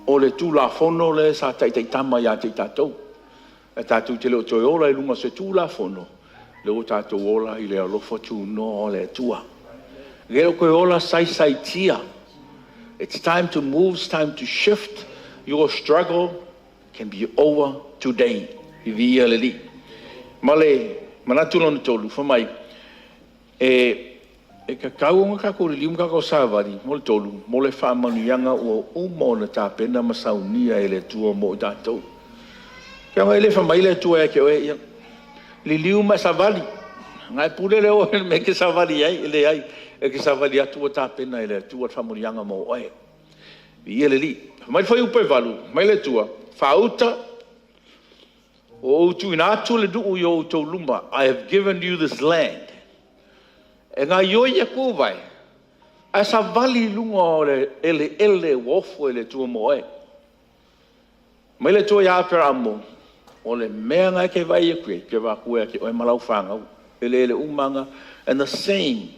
o le Tulafono lea sa taitaitama ia te i tatou. E tatou te le o toe ola i luga o se Tulafono, lea ua tatou ola i le alofa tunoa o le Atua. Le o toe ola saisaitia. It's time to move, it's time to shift. Your struggle can be over today. Viia le Alii. Ma le manatu lona tolu, fai mai, e, e tatau ona tatou liliu ma tatou savali mo le tolu, mo le faamanuiaga ua uma ona tapena ma saunia e le Atua mo i tatou. Kia e le fai mai le Atua ia te oe, ia, liliu ma e savali. Nga e pule le oe i le mea e te savali ai, e leai, e te savali atu ua tapena e le Atua le faamanuiaga mo oe. Viia le Alii. Fai mai le fuaiupu 8, fai mai le Atua, “Faauta, ua ou tuuina atu le nuu i o outou luma.” I have given you this land. E gaoioi atu ou vae, ae savali i luga o le eleele ua ofo e le Atua mo oe. Fai mai le Atua ia Aperamo, “O le mea lena e te vaai atu ai, ou te avatu ia te oe ma lau fanau, eleele uma lava na.” And the same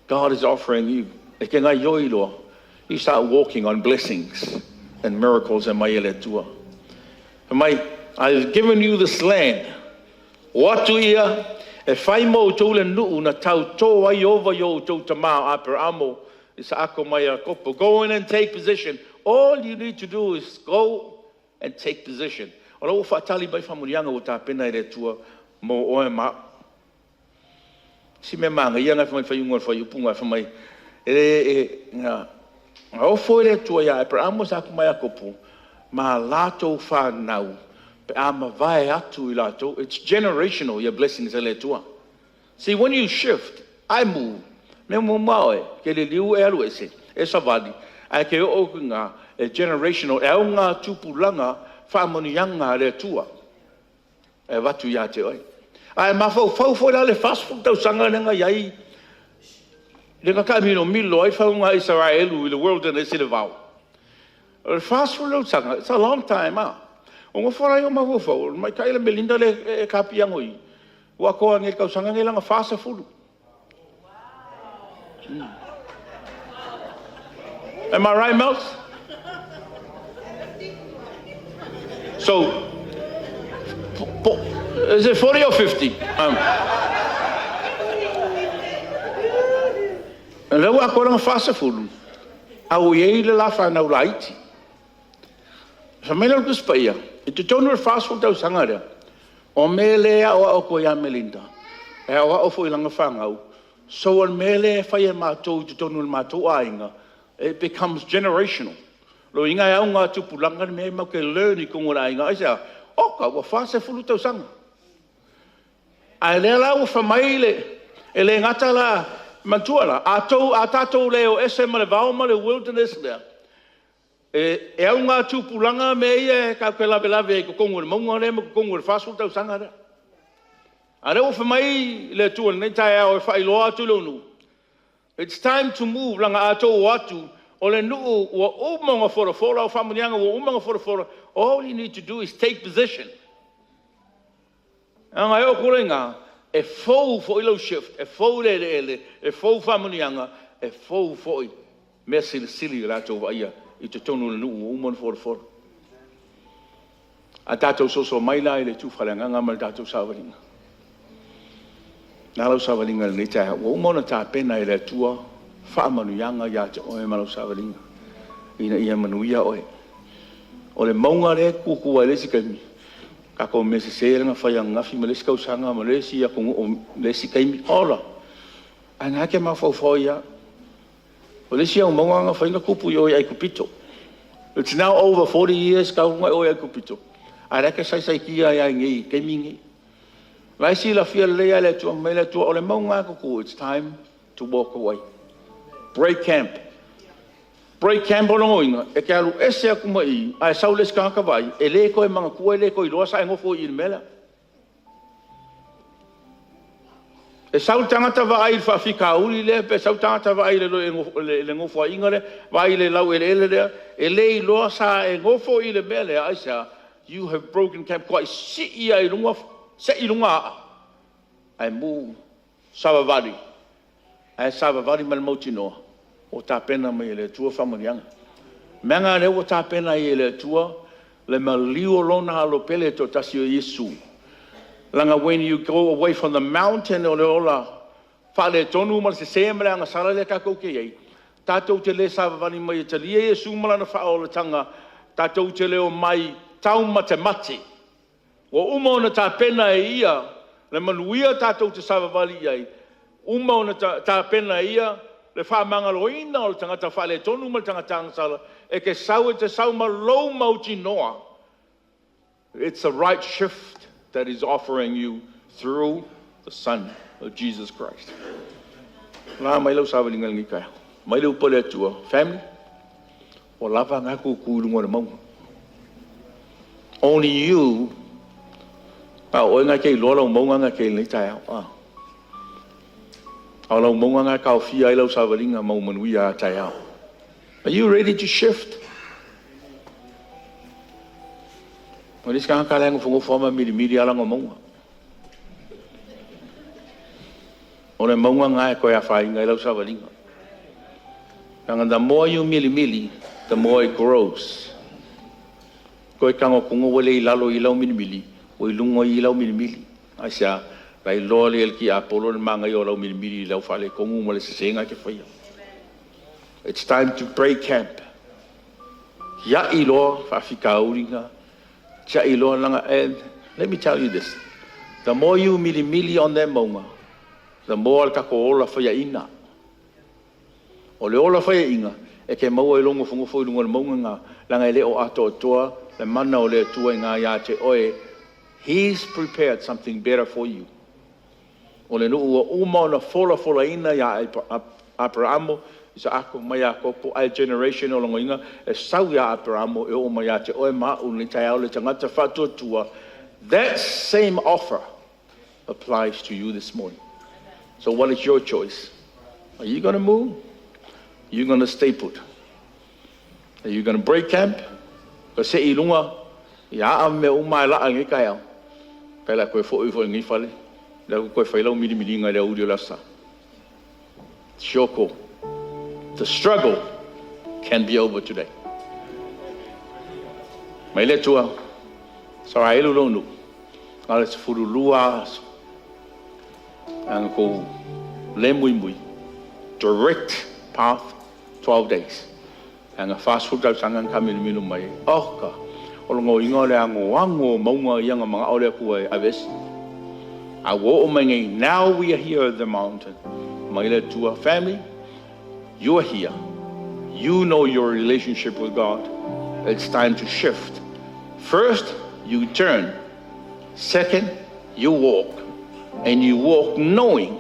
God is offering you. E te gaoioi loa, you start walking on blessings and miracles e aumai e le Atua. Fai mai, “I have given you this land.” O atu ia e fai mo outou le nuu na tauto ai Ieova i o outou tama o Aperamo, Isaako ma Iakopo. Go in and take position. All you need to do is go and take position. O la ua faatali mai faamanuiaga ua tapena e le Atua mo oe ma au. Si mea manaia lena fai mai le fuaiuga o le fuaiupu lena, fai mai, na ofo e le Atua ia Aperamo, Isaako ma Iakopo ma a latou fanau pe a mavae atu i latou. It's generational ia blessings a le Atua. See, when you shift, I move, mea muamua lava oe, e te liliu e alu ese, e savali, ae te oo atu i ina, e generational, e augatupulaga faamanuiaga a le Atua e avatu ia te oe. A e mafaufau foi la i le 40 tausaga lea na i ai, lea na taamilomilo ai faguga Isaraelu i le wilderness i le vao. O le 40 tausaga, it's a long time a. Ou nofo la lea ou mafaufau, o le tamaitai lea Melinda lea e ta piano i i, ua atoa nei i le tausaga lenei lana 40. Am I right, Mels? So, is it 40 or 50? O lea ua atoa lana 40, a ua i ai le la fanau laiti. Fai mai lea o le Tusi Paia, i totonu o le 40 tausaga lea, o mea lea e aoao atu ai ia Melinda, e aoao foi i lana fanau. So o le mea lea e fai e matou i totonu o le matou aiga, it becomes generational. O lona uiga e augatupulaga le mea e matou te learn i totonu o le aiga. Aisea? Oka, ua 40 tausaga. A o lea la ua fai mai le… E le gata la, manatua la, a tatou le o ese ma le vao ma le wilderness lea, e augatupulaga mea ia tatou te lavelave ai i totonu o le mauga lea ma totonu o le 40 tausaga lea. A o lea ua fai mai le Atua i lenei taeao e faailoa atu i lou nuu, it's time to move, leaga a outou o atu, o le nuu ua uma ona folafola, o faamanuiaga ua uma ona folafola. All you need to do is take position. Leaga e oo atu loa i ina, e fou foi lau shift, e fou le eleele, e fou faamanuiaga, e fou foi mea silisili o le a outou vaaia i totonu o le nuu ua uma ona folafola. A tatou soso mai la i le tu faaleagaga ma le tatou savaliga. O le a lau savaliga i lenei taeao? Ua uma ona tapena e le Atua faamanuiaga ia te oe ma lau savaliga ina ia manuia oe. O le mauga lea e tutu ai i le isi taimi, tatou mea sese lea na fai ananafi ma le isi tausaga ma le isi atunuu i le isi taimi. Ola! Ae na e te mafaufau ai lava. O le isi au mauga na fai na tupu i o i Aikupito. It's now over 40 years talu ona e o i Aikupito, a o la e te saisaitia ai lava i le taimi lenei. O la e silafia lelei lava e le Atua, fai mai le Atua, o le mauga lava e te tu, it's time to walk away. Break camp. Break camp o lona uiga, e te alu ese atu ma i, ae sau le isi tagata vaai, e le toe manatua, e le toe iloa sa e nofo i i i le mea lea. E sau le tagata vaai i le faafitauli lea, pe sau le tagata vaai i le nofoaiga lea, vaai i le laueleele lea, e le iloa sa e nofo i le mea lea. Aisea? You have broken camp. Matua sii lava i luga, sei i luga aa, ae mu savavali, ae savavali ma le mautinoa ua tapena mai e le Atua faamanuiaga. Leaga o lea ua tapena ai e le Atua le maliu o Lona Alo pele e toatasi o Iesu. Leaga when you go away from the mountain o le ola faaletonu ma le sese ma le agasala lea tatou te i ai, tatou te le savavali mai e talia Iesu ma Lana faaolataga, tatou te le omai taumatemate. Ua uma ona tapena e Ia le manuia tatou te savavali i ai, uma ona tapena e Ia le faamagaloina o le tagata faaletonu ma le tagata agasala. E te sau, e te sau ma lou mautinoa. It's a right shift that is offering you through the Son. of Jesus Christ. La mai lau savaliga i lenei taeao. Mai le upu a le Atua, family, ua lava na tutu i luga o le mauga. Only you, a o oe na te iloa lau mauga na te i lenei taeao. A o lau mauga na e taofia ai lau savaliga ma ou manuia a taeao. Are you ready to shift? O le isi tagata la e nofonofo lava ma milimili lava lana mauga. O le mauga lena e toe afaina ai lau savaliga. Leaga the more you milimili, the more it grows. Toe tago atu ua le i lalo i lau milimili, ua i luga i lau milimili. Aisea? Na iloa lea e le tiapolo le manaia o lau milimili i lau faaletonu ma le sese e te faia. It's time to break camp. Tiai loa faafitauli na, tiai loa lana, and let me tell you this. The more you milimili on that mauga, the more le tatou ola faiaina. O le ola faiaina, e te maua i lou nofonofo i luga o le mauga lena, leaga e le o atoatoa le mana o le Atua i ina ia te oe. He's prepared something better for you. O le nuu ua uma ona folafolaina ia Aperamo, Isaako ma Iakopo, ae generation o logoina e sau ia Aperamo e oo mai ia te oe ma au i lenei taeao le tagata faatuatua. That same offer applies to you this morning. So what is your choice? Are you going to move? Are you going to stay put? Are you going to break camp? Ka sei i luga ia aa mea uma e laa i lenei taeao. Pe la koe foi foi i lenei fale. Lea ua toe fai lau milimiliga i le aoauli o le aso Sa. It's your call. The struggle can be over today. Mai le Atua, Saraelu lou nuu, na o le 12 aso. Ana kou le muimui, direct path, 12 days. Ana 40 tausaga na taamilomilo mai ai. Oka, o lona uiga o le anoano o mauga ia na manao le Atua e aveese. A ua oo mai nei, now we are here at the mountain. Mai le Atua, family, you are here. You know your relationship with God. It's time to shift. First, you turn. Second, you walk. And you walk knowing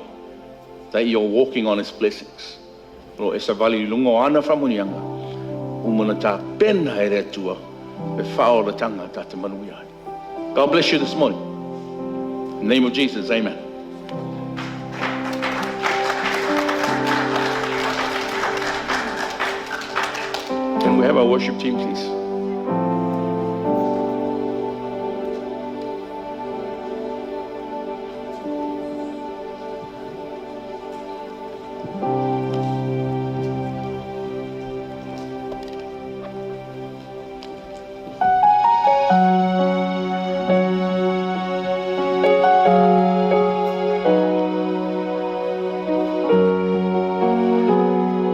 that you're walking on His blessings. O lo o e savali i luga o Ana faamanuiaga, uma ona tapena e le Atua le faaolataga ta te manuia ai. God bless you this morning. In the name of Jesus, amen. Can we have our worship team, please?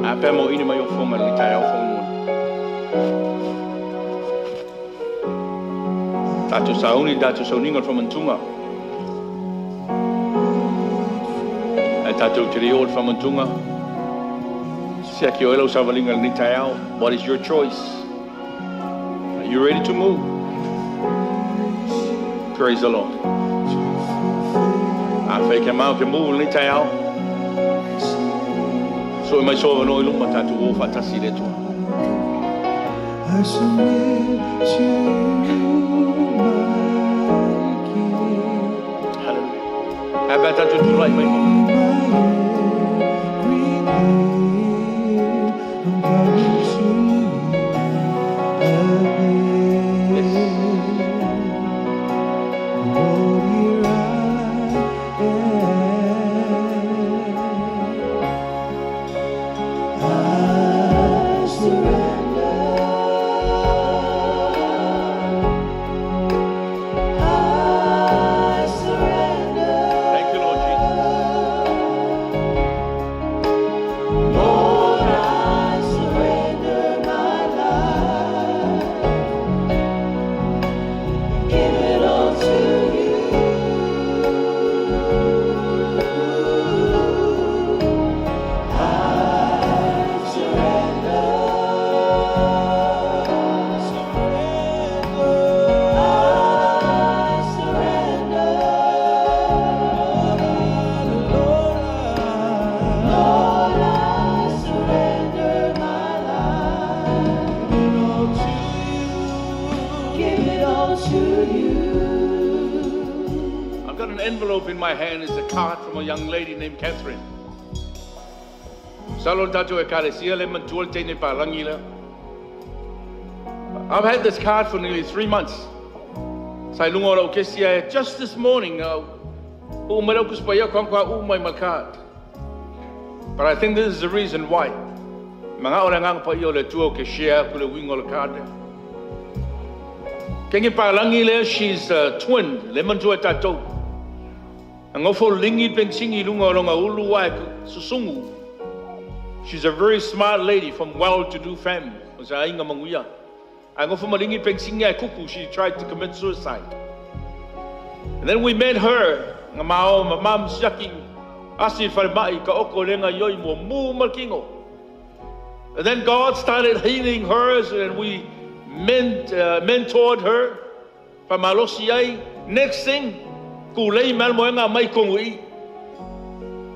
A pea mo ina mai o fonga le taeao fongona. Tatou sauni, tatou sauniga o le famantuga. Ae tatou te le o le famantuga. Siaki oe lau savaliga i lenei taeao. What is your choice? Are you ready to move? Praise the Lord. Afai ke mau ke move i lenei taeao. Soe mai soa avanoa i luma tatou o faatasi i le Atua. I submit to you, my King. Hallelujah. Ae pe a tatou tulai mai foi. My everything, I'm coming to you Yes. again. Lord, here I am. I surrender. I surrender. Thank you, Lord Jesus. Lord, I surrender my life. Give it all to you. envelope in my hand is a card from a young lady named Catherine. Masalo le tatou Ekalesia le manatua le teine palagi lea. I've had this card for nearly 3 months. Sa i luga o lau kesi ae just this morning, uu mai lau Tusi Paia kwa uu mai ma card. But I think this is the reason why. Manga o le Agaga Paia o le Atua ke share ku le uiga o le card lea. Keiki palagi lea, she's a twin, le manatua e tatou. Agofo ligi penisini i luga o lona ulu ae susugu. She's a very smart lady from well-to-do family. O se aiga manuia. Ae gofo ma ligi penisini ae kuku, she tried to commit suicide. And then we met her, nga mao ma mam siaki, asi falemai ka oko lenga ioi mo mu malkingo. And then God started healing her and we mentored her. Faamalosi ai. Next thing, kulei mai le moega mai Kogo'i.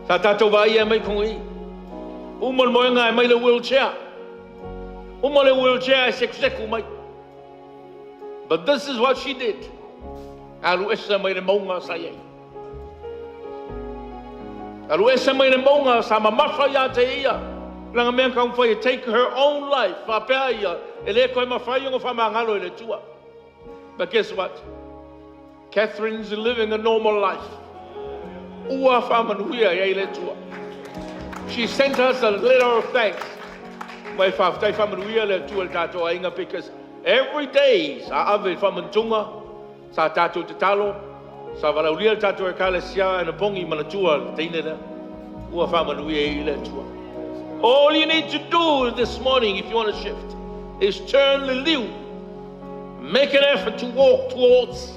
Sa tatou vaaia e mai Kogo'i. Uma le moega e mai le wheelchair. Uma le wheelchair e sekuseku mai. But this is what she did. Alu ese mai le mauga sa i ai. Alu ese mai le mauga sa mamafa ia te ia. Lana mea taumafai e take her own life. Faapea ia, e le toe mafai ona faamagalo e le Atua. But guess what? Catherine's living a normal life. Ua faamanuia i ai le Atua. She sent us a letter of thanks. Mai faafetai faamanuia le Atua le tatou aiga because every day sa ave faamanatuga sa tatou tatalo sa valaaulia le tatou Ekalesia e napogi manatua le teine lea. Ua faamanuia i le Atua. All you need to do this morning if you want to shift is turn liliu. Make an effort to walk towards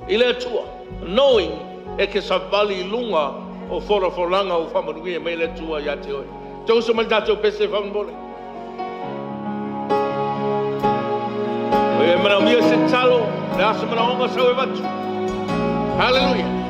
i le Atua, knowing e ke savali i luga o folafolaga o faamanuia mai le Atua ia te oe. Tausa mai le tatou pese faamolemole. O e manaomia se tatalo, le a se manaoga sau e avatu. Hallelujah.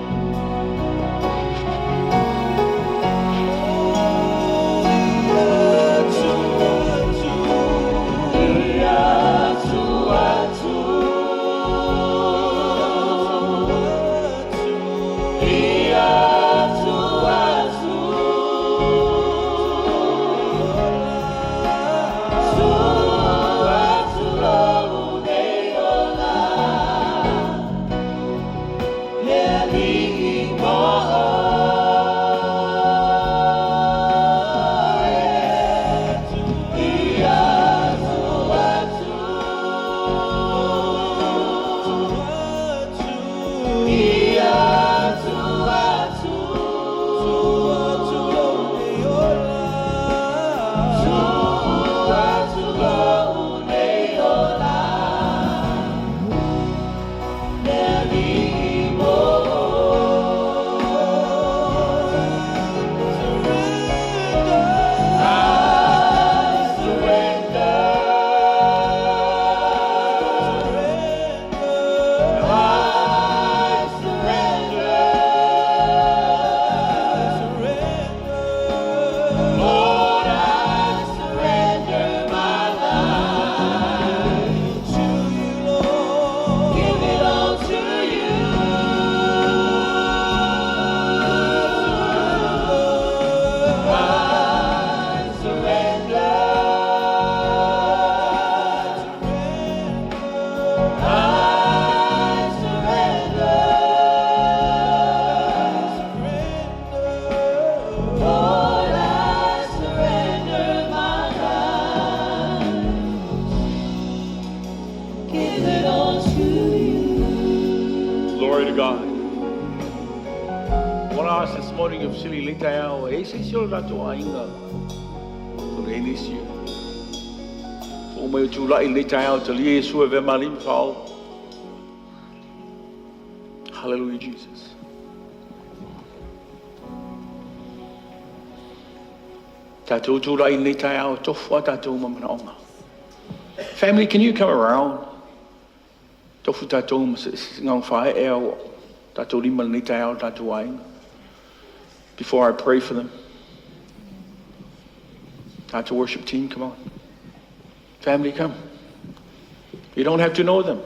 Lord, I surrender my life. Give it all to you. I surrender. I surrender. Lord, I surrender my life. Give it all to you. Glory to God. I want to ask this morning if sili lita ao, e se si o tatou aiga. So le nisi. Fo mai o tūlai le taeao talia Iesu e avea ma Alii ma Faaola. Hallelujah, Jesus. Tatou tūlai le taeao, tofu a tatou ma manaoga. Family, can you come around? Tofu tatou ma se ngau whae e au tatou lima le taeao tatou aiga. Before I pray for them. Tatou worship team, come on. Family, come. You don't have to know them.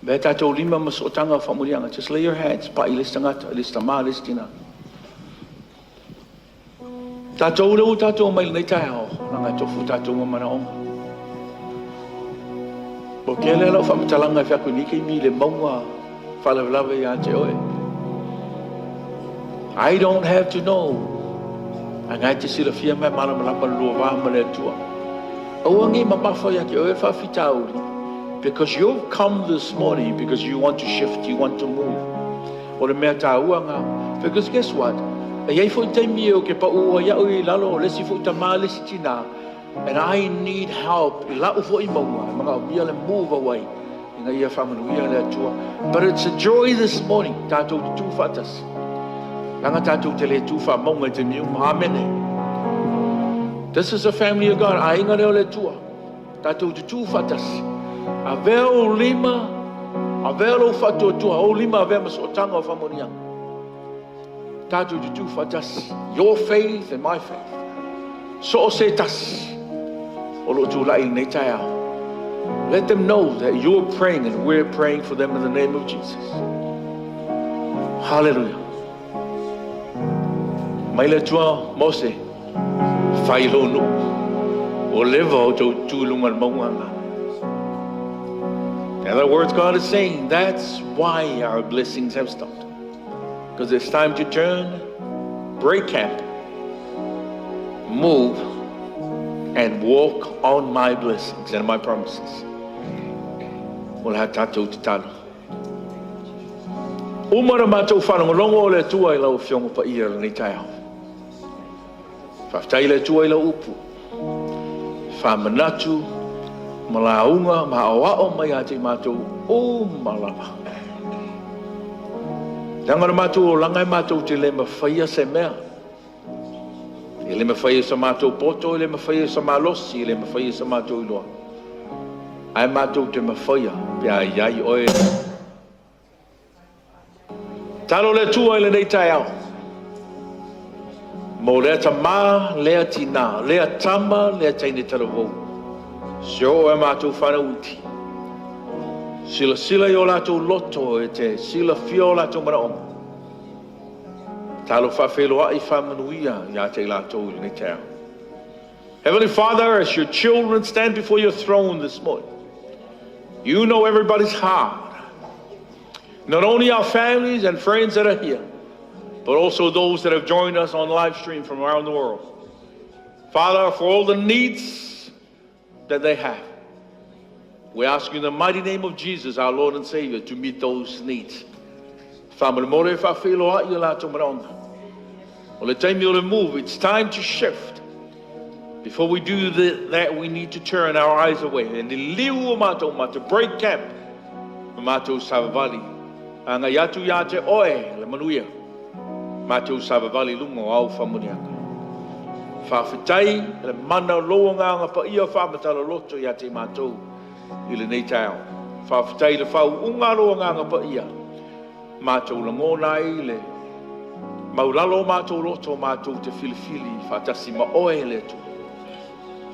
Avea tatou lima ma sootaga o faamanuiaga. Just lay your hands. Pai i le isi tagata, i le isi tama, le isi tina. Tatou lea ua tatou omai i lenei taeao, leaga e tofu tatou ma manaoga. Ua tele lau faamatalaga e fai atu i lenei taimi i le mauga faalavelave ia te oe. I don't have to know. Ae na e te silafia ma e malamalama le lua va ma le Atua. Aua ne i mamafa ia te oe le faafitauli. Because you've come this morning because you want to shift, you want to move. O le mea taua na. Because guess what? E iai foi taimi ou te pau ai au i lalo o le isi foi tama le isi tina. And I need help. I lau foi mauga. E manaomia le move away. Ina ia faamanuia le Atua. But it's a joy this morning. Tatou te tu faatasi. Leaga tatou te le tu faamauga i taimi uma. Amene. This is a family of God. Aiga lea o le Atua. Tatou te tu faatasi. Avea ou lima, avea lou faatuatua, ou lima avea ma sootaga o faamanuiaga. Tatou te tu faatasi. Your faith and my faith. So o se tasi o loo tulai i lenei taeao. Let them know that you're praying and we're praying for them in the name of Jesus. Hallelujah. Mai le Atua Mose, fai lou nuu. Ua leva o tou tu i luga o le mauga lena. In other words, God is saying that's why our blessings have stopped. Because it's time to turn, break camp, move, and walk on my blessings and my promises. O le a tatou tatalo. Uma na matou faalogologo o le Atua i lau Afioga Paia i lenei taeao. Faafetai i le Atua i lau upu. Faamanatu ma lauga ma aoao mai ia te i matou uma lava. Leaga o le matou olaga e matou te le mafaia se mea. E le mafai e sa matou poto, e le mafai e sa malosi, e le mafai e sa matou iloa. Ae matou te mafaia pe a i ai oe. Talo le Atua i lenei taeao. Mo lea tama, lea tina, lea tama, lea teine talavou. Se oo e matou whanau iti. Silasila i o latou loto e te silafia o latou manaoga. Talo faafeiloai faamanuia ia te i latou i lenei taeao. Heavenly Father, as your children stand before your throne this morning, you know everybody's heart. Not only our families and friends that are here, but also those that have joined us on live stream from around the world. Father, for all the needs that they have, we ask you in the mighty name of Jesus, our Lord and Savior, to meet those needs. Faamolemole faafeiloai o latou manaoga. O le taimi o le move, it's time to shift. Before we do that, we need to turn our eyes away. And liliu o matou mata, break camp, ma matou savavali. Agai atu ia te oe, le manuia. Matou savavali i luga o au faamanuiaga. Faafetai le mana o lou Agaga Paia faamatala loto ia te i matou i lenei taeao. Faafetai le faauuga lou Agaga Paia. Matou lagona ai le maulalo o matou loto matou te filifili faatasi ma oe le Atua.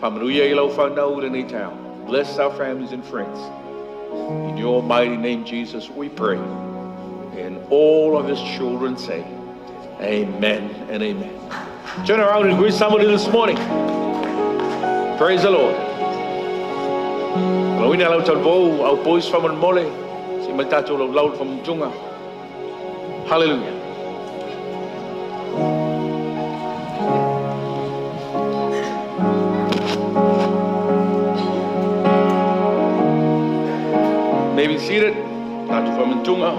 Faamanuia i lau fanau i lenei taeao. Bless our families and friends. In your mighty name, Jesus, we pray. And all of his children say, amen and amen. Turn around and greet somebody this morning. Praise the Lord. Lauina lau talavou au boys faamolemole se i mai tatou laulau le faamutuga. Hallelujah. May be seated. Tatou faamutuga.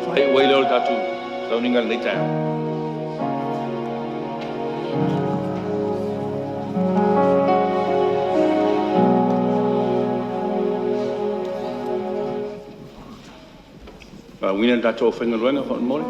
Fai ua ile o le tatou sauniga lenei taeao. Faauuina le tatou aufaigaluega faamolemole.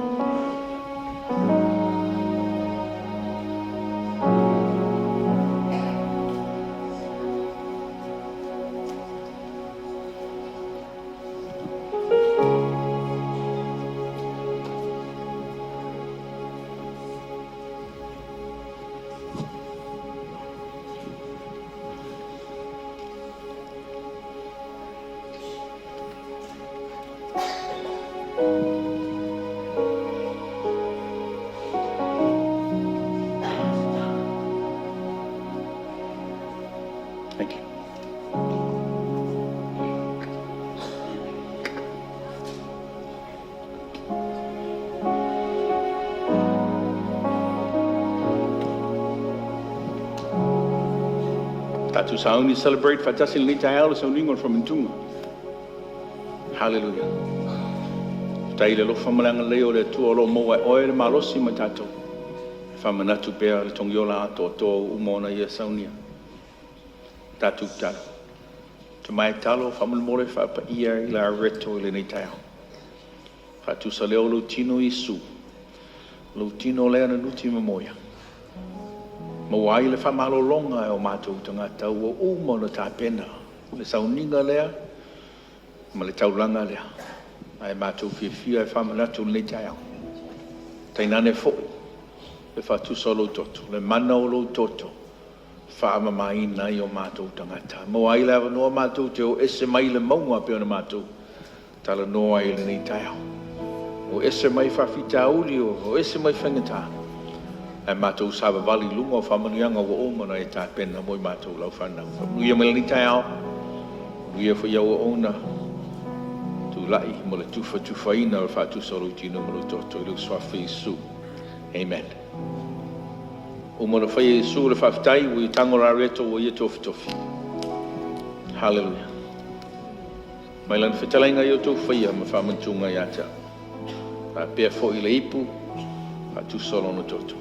Tatou sauni celebrate faatasi i lenei taeao le sauniga o le faamanutuga. Hallelujah. Faafetai i le alofa ma le agalelei o le Atua o lo o maua e oe le malosi ma tatou. E faamanatu pea le togiola atoatoa ua uma ona ia saunia. Tatou tatalo. Tamae talo faamolemole faapaia i la reto i lenei taeao. Faatusa lea o lou tino Iesu, lou tino lea na nuti momoia. Maua ai le faamalologa e o matou tagata ua uma ona tapena le sauniga lea ma le taulaga lea. Ae matou fiafia e faamanatu i lenei taeao. Tainane foi le faatusa o lou toto, le mana o lou toto, faamamaina ai o matou tagata. Maua ai le avanoa matou te o ese mai le mauga pei ona matou talanoa ai i lenei taeao. O ese mai faafitauli, o ese mai faigata, ae matou savavali i luga o faamanuiaga ua uma ona e tapena mo i matou lau fanau. Faamanuia mai lenei taeao, manuia foi au auauna, tulai mo le tufatufaina o le faatusa o lou tino ma lou toto i lou suafa Iesu. Amen. Uma ona faia Iesu le faafetai ua ia tago la reto ua ia tofitofi. Hallelujah. Mai lana fetalaiga i outou faia ma faamanatuga ia te au. Faapea foi le ipu faatusa o lona toto.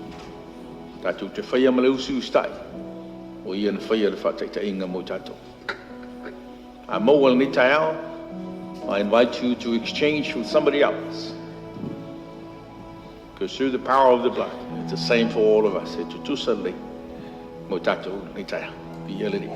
Tatou te faia ma le usiusitai o ia na faia le faataitaiga mo i tatou. A maua lenei taeao, I invite you to exchange with somebody else. Because through the power of the blood, it's the same for all of us. E tutusa lelei mo i tatou lenei taeao. Viia le Alii.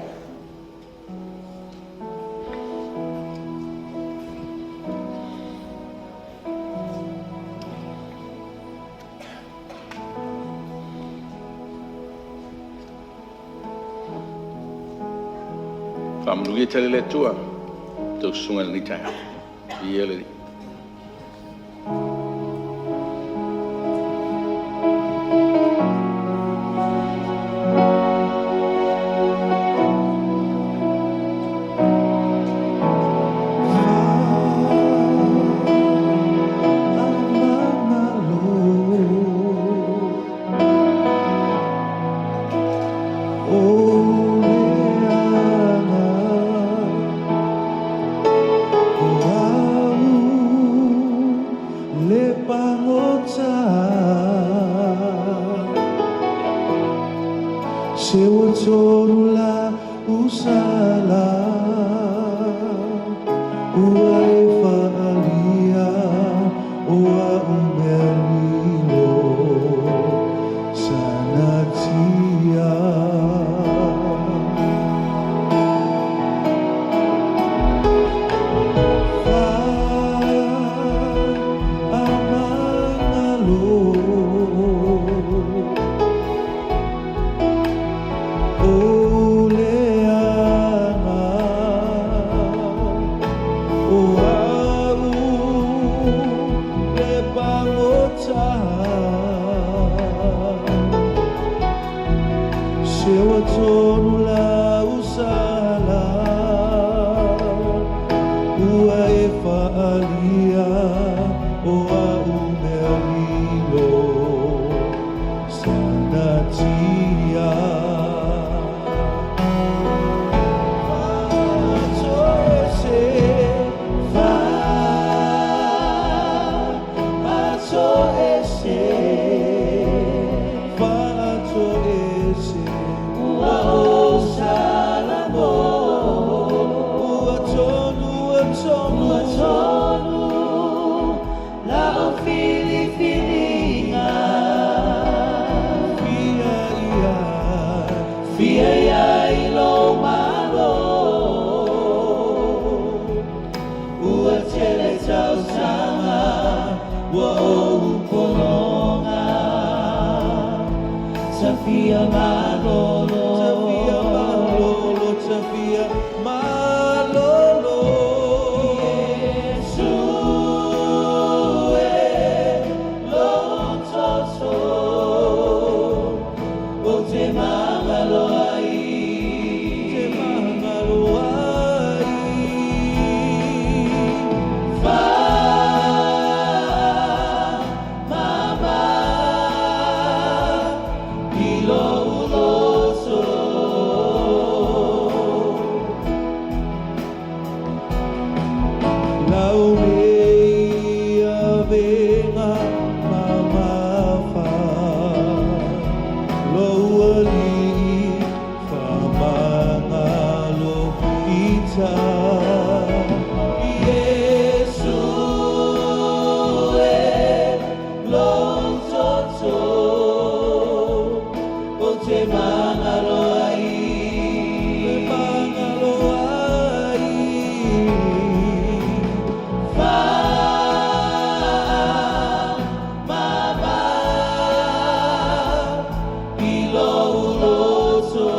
Faamanuia tele le Atua tau susuga i lenei taeao. Viia le Alii. Se ua tonu la usala ua e faalia o au mea lilo sanatia. Faamagalo o le aga o au le pagota. Se ua tonu la usala ua e faalia o au mea lilo sanatia. Faatoese, faatoese, faatoese, ua o Salamo. Ua tonu, ua tonu, ua tonu la Lau nei avega mamafa, Lou Alii faamagalo ita. Iesu e lou toto, ou te magalo ai, magalo ai. Faamama i lou loto.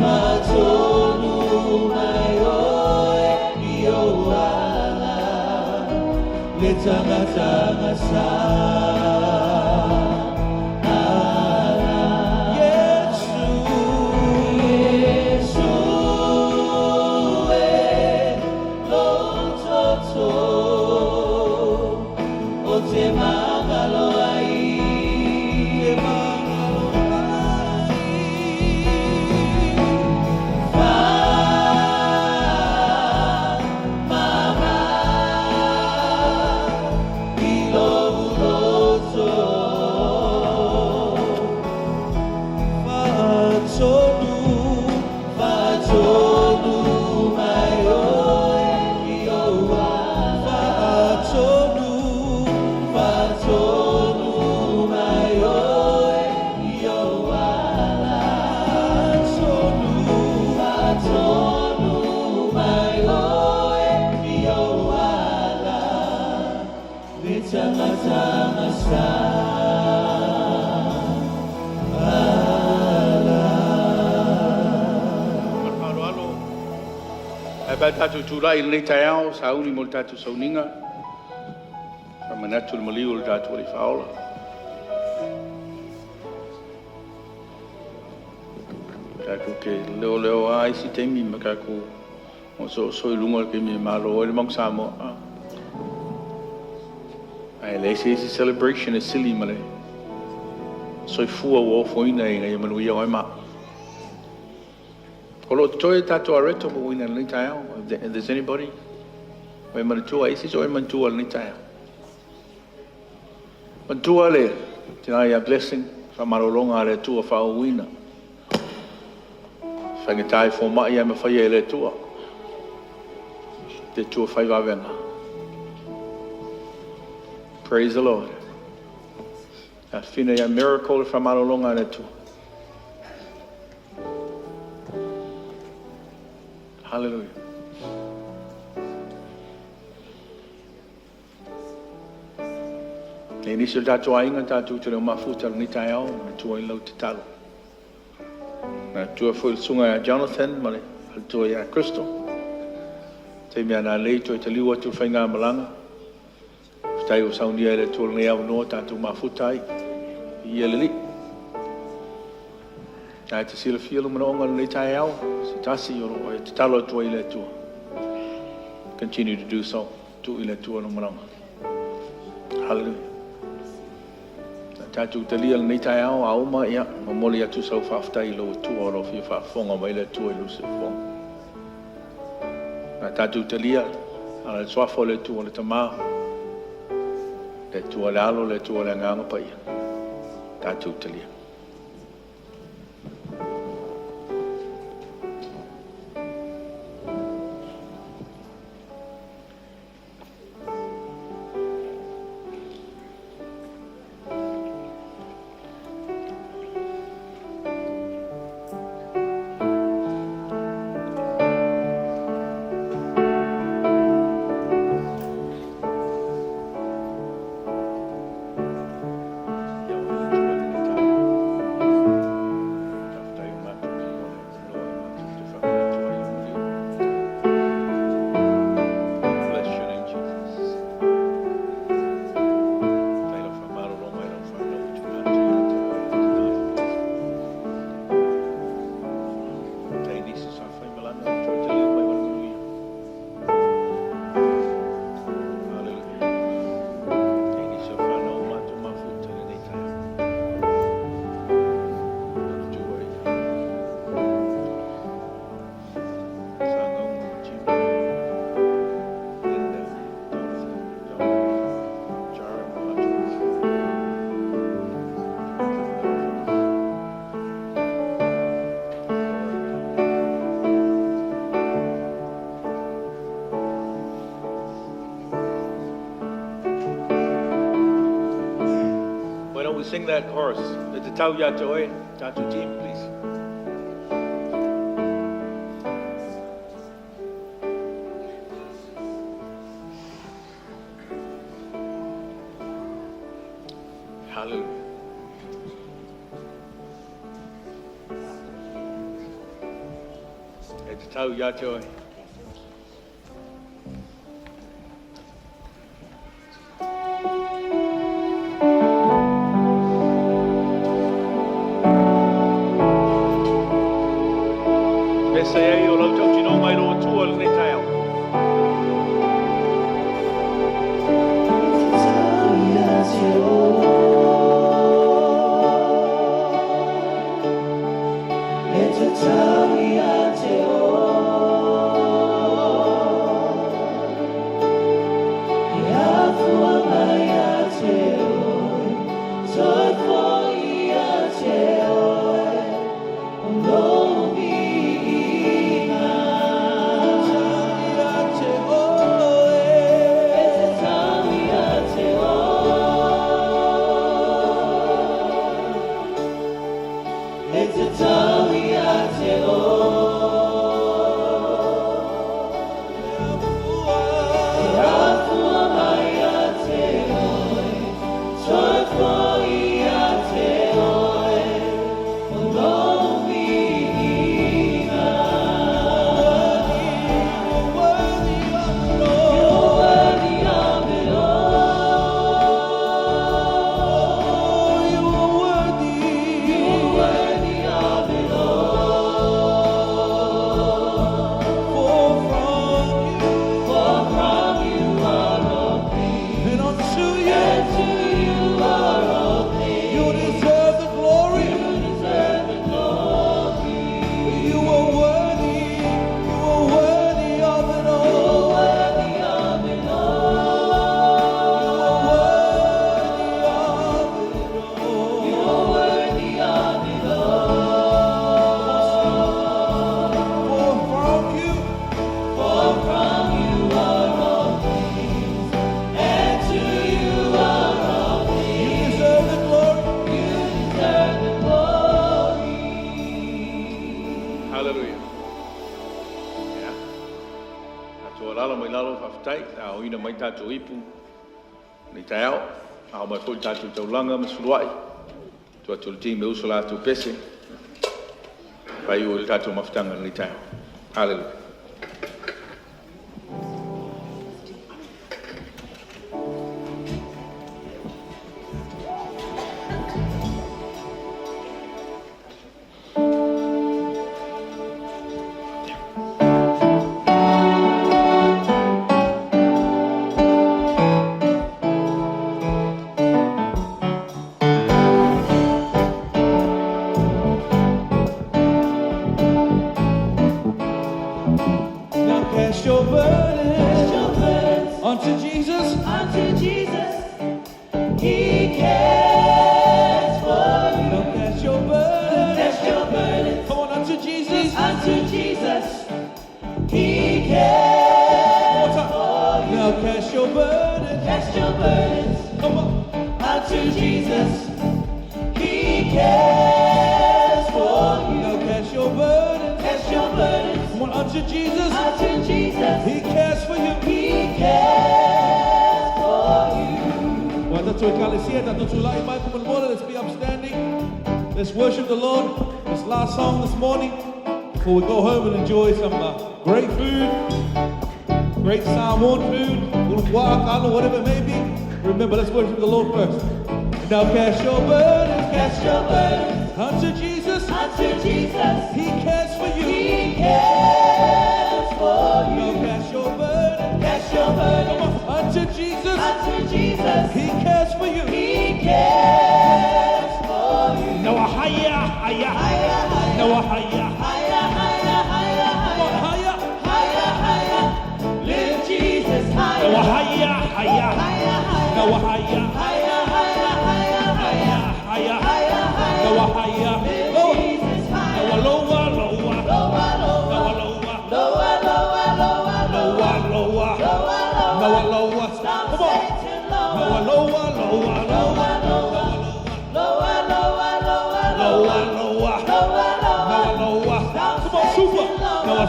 Faatonu mai oe i ou ala, le tagatagasa ala. Iesu, Iesu e lou toto, ou te magalo ai, te magalo ai. Faamama i lou loto. Faatonu, faatonu mai oe i ou ala. Faatonu, faatonu mai oe i ou ala. Faatonu, faatonu mai oe i ou ala, Le tagatagasa ala. Ma le faaaloalo, ae pe a tatou tulai i lenei taeao, sauni mo le tatou sauniga, faamanatu le maliu o le tatou Alii Faaola. Tatou te leoleo a isi taimi ma tatou osoosoi i luga o le taimi e malo ai le Mauga Samoa. Ae leai se isi celebration e sili ma le soifua ua ofoina ina ia manuia oe ma au. O lo o totoe tatou areto mo uina i lenei taeao. If there's anybody, o e manatua, isi so e manatua lenei taeao. Manatua le tina ia Blessing, faamalologa a le Atua faauuina. Faigata i fomai ae mafaia e le Atua. Te Atua fai vavega. Praise the Lord. A fina ia miracle le faamalologa a le Atua. Hallelujah. E nisi o tatou aiga tatou te leo mafuta lenei taeao, manatua i lau tatalo. Manatua foi le susuga ia Jonathan ma le faletua ia Crystal. Taimi a nalei toe taliu atu le faigamalaga. Faafetai ua saunia e le Atua lenei avanoa tatou mafuta ai. Ia le Alii. Ae te silafia le manaoga lenei taeao, se tasi o loo e tatalo atu ai i le Atua. Continue to do so. Tuu i le Atua le manaoga. Hallelujah. Tatou talia lenei taeao a uma ia momoli atu sau faafetai i lou Atua o lo o fia faafofoga mai le Atua i lou siufofoga. Na tatou talia ala le suafa o le Atua le Tama, le Atua le Alo, le Atua le Agaga Paia. Tatou talia. Ia o le Atua lenei taeao. Sing that chorus. E te tau ia te oe, tātou team, please. Hallelujah. E te tau ia te oe. Pese ai o lau tautino mai lo tua le nei taeao. Hallelujah. Yeah. Tātou alala mai lalo whawhitai, a oina mai tātou ipu, nei taeao, a o mai foi tātou taulanga ma suluai, tu atu le team e uso la atu pese, whai o le tātou mafutanga nei taeao. Hallelujah. Now cast your burdens unto Jesus. Unto Jesus, He cares for you. Now cast your burdens. Cast your burdens Come on, unto Jesus. unto Jesus, He cares One more time. for you. Now cast your burdens. Cast your burdens Come on. unto Jesus, He cares for you. Now cast your burdens. Cast your burdens Come on, unto Jesus. unto Jesus, He cares for you. He cares for you. Well, tātou ekalesia, tātou tūlai mai kumulmola. Let's be upstanding. Let's worship the Lord. This last song this morning before we go home and enjoy some great food, great Samoan food, ulupua'a, whatever it may be. Remember, let's worship the Lord first. And now cast your burdens, Cast your burdens unto Jesus. unto Jesus, He cares for you. He cares for you. Now cast your burdens, Cast your burdens come on, unto Jesus. unto Jesus, He cares for you. He cares for you. Now higher, higher, Higher, higher, now higher, higher, higher, higher, come on, higher. higher, higher. Lift Jesus higher, Now higher, higher, higher, higher, now higher, higher, higher, higher, higher, higher, higher, higher. now higher, Lift lower, Jesus higher, now lower, lower, lower, lower, now lower, lower, lower, lower, lower, lower, lower, lower. now lower. Stop Come on, Satan now lower, lower, lower, lower, lower, lower,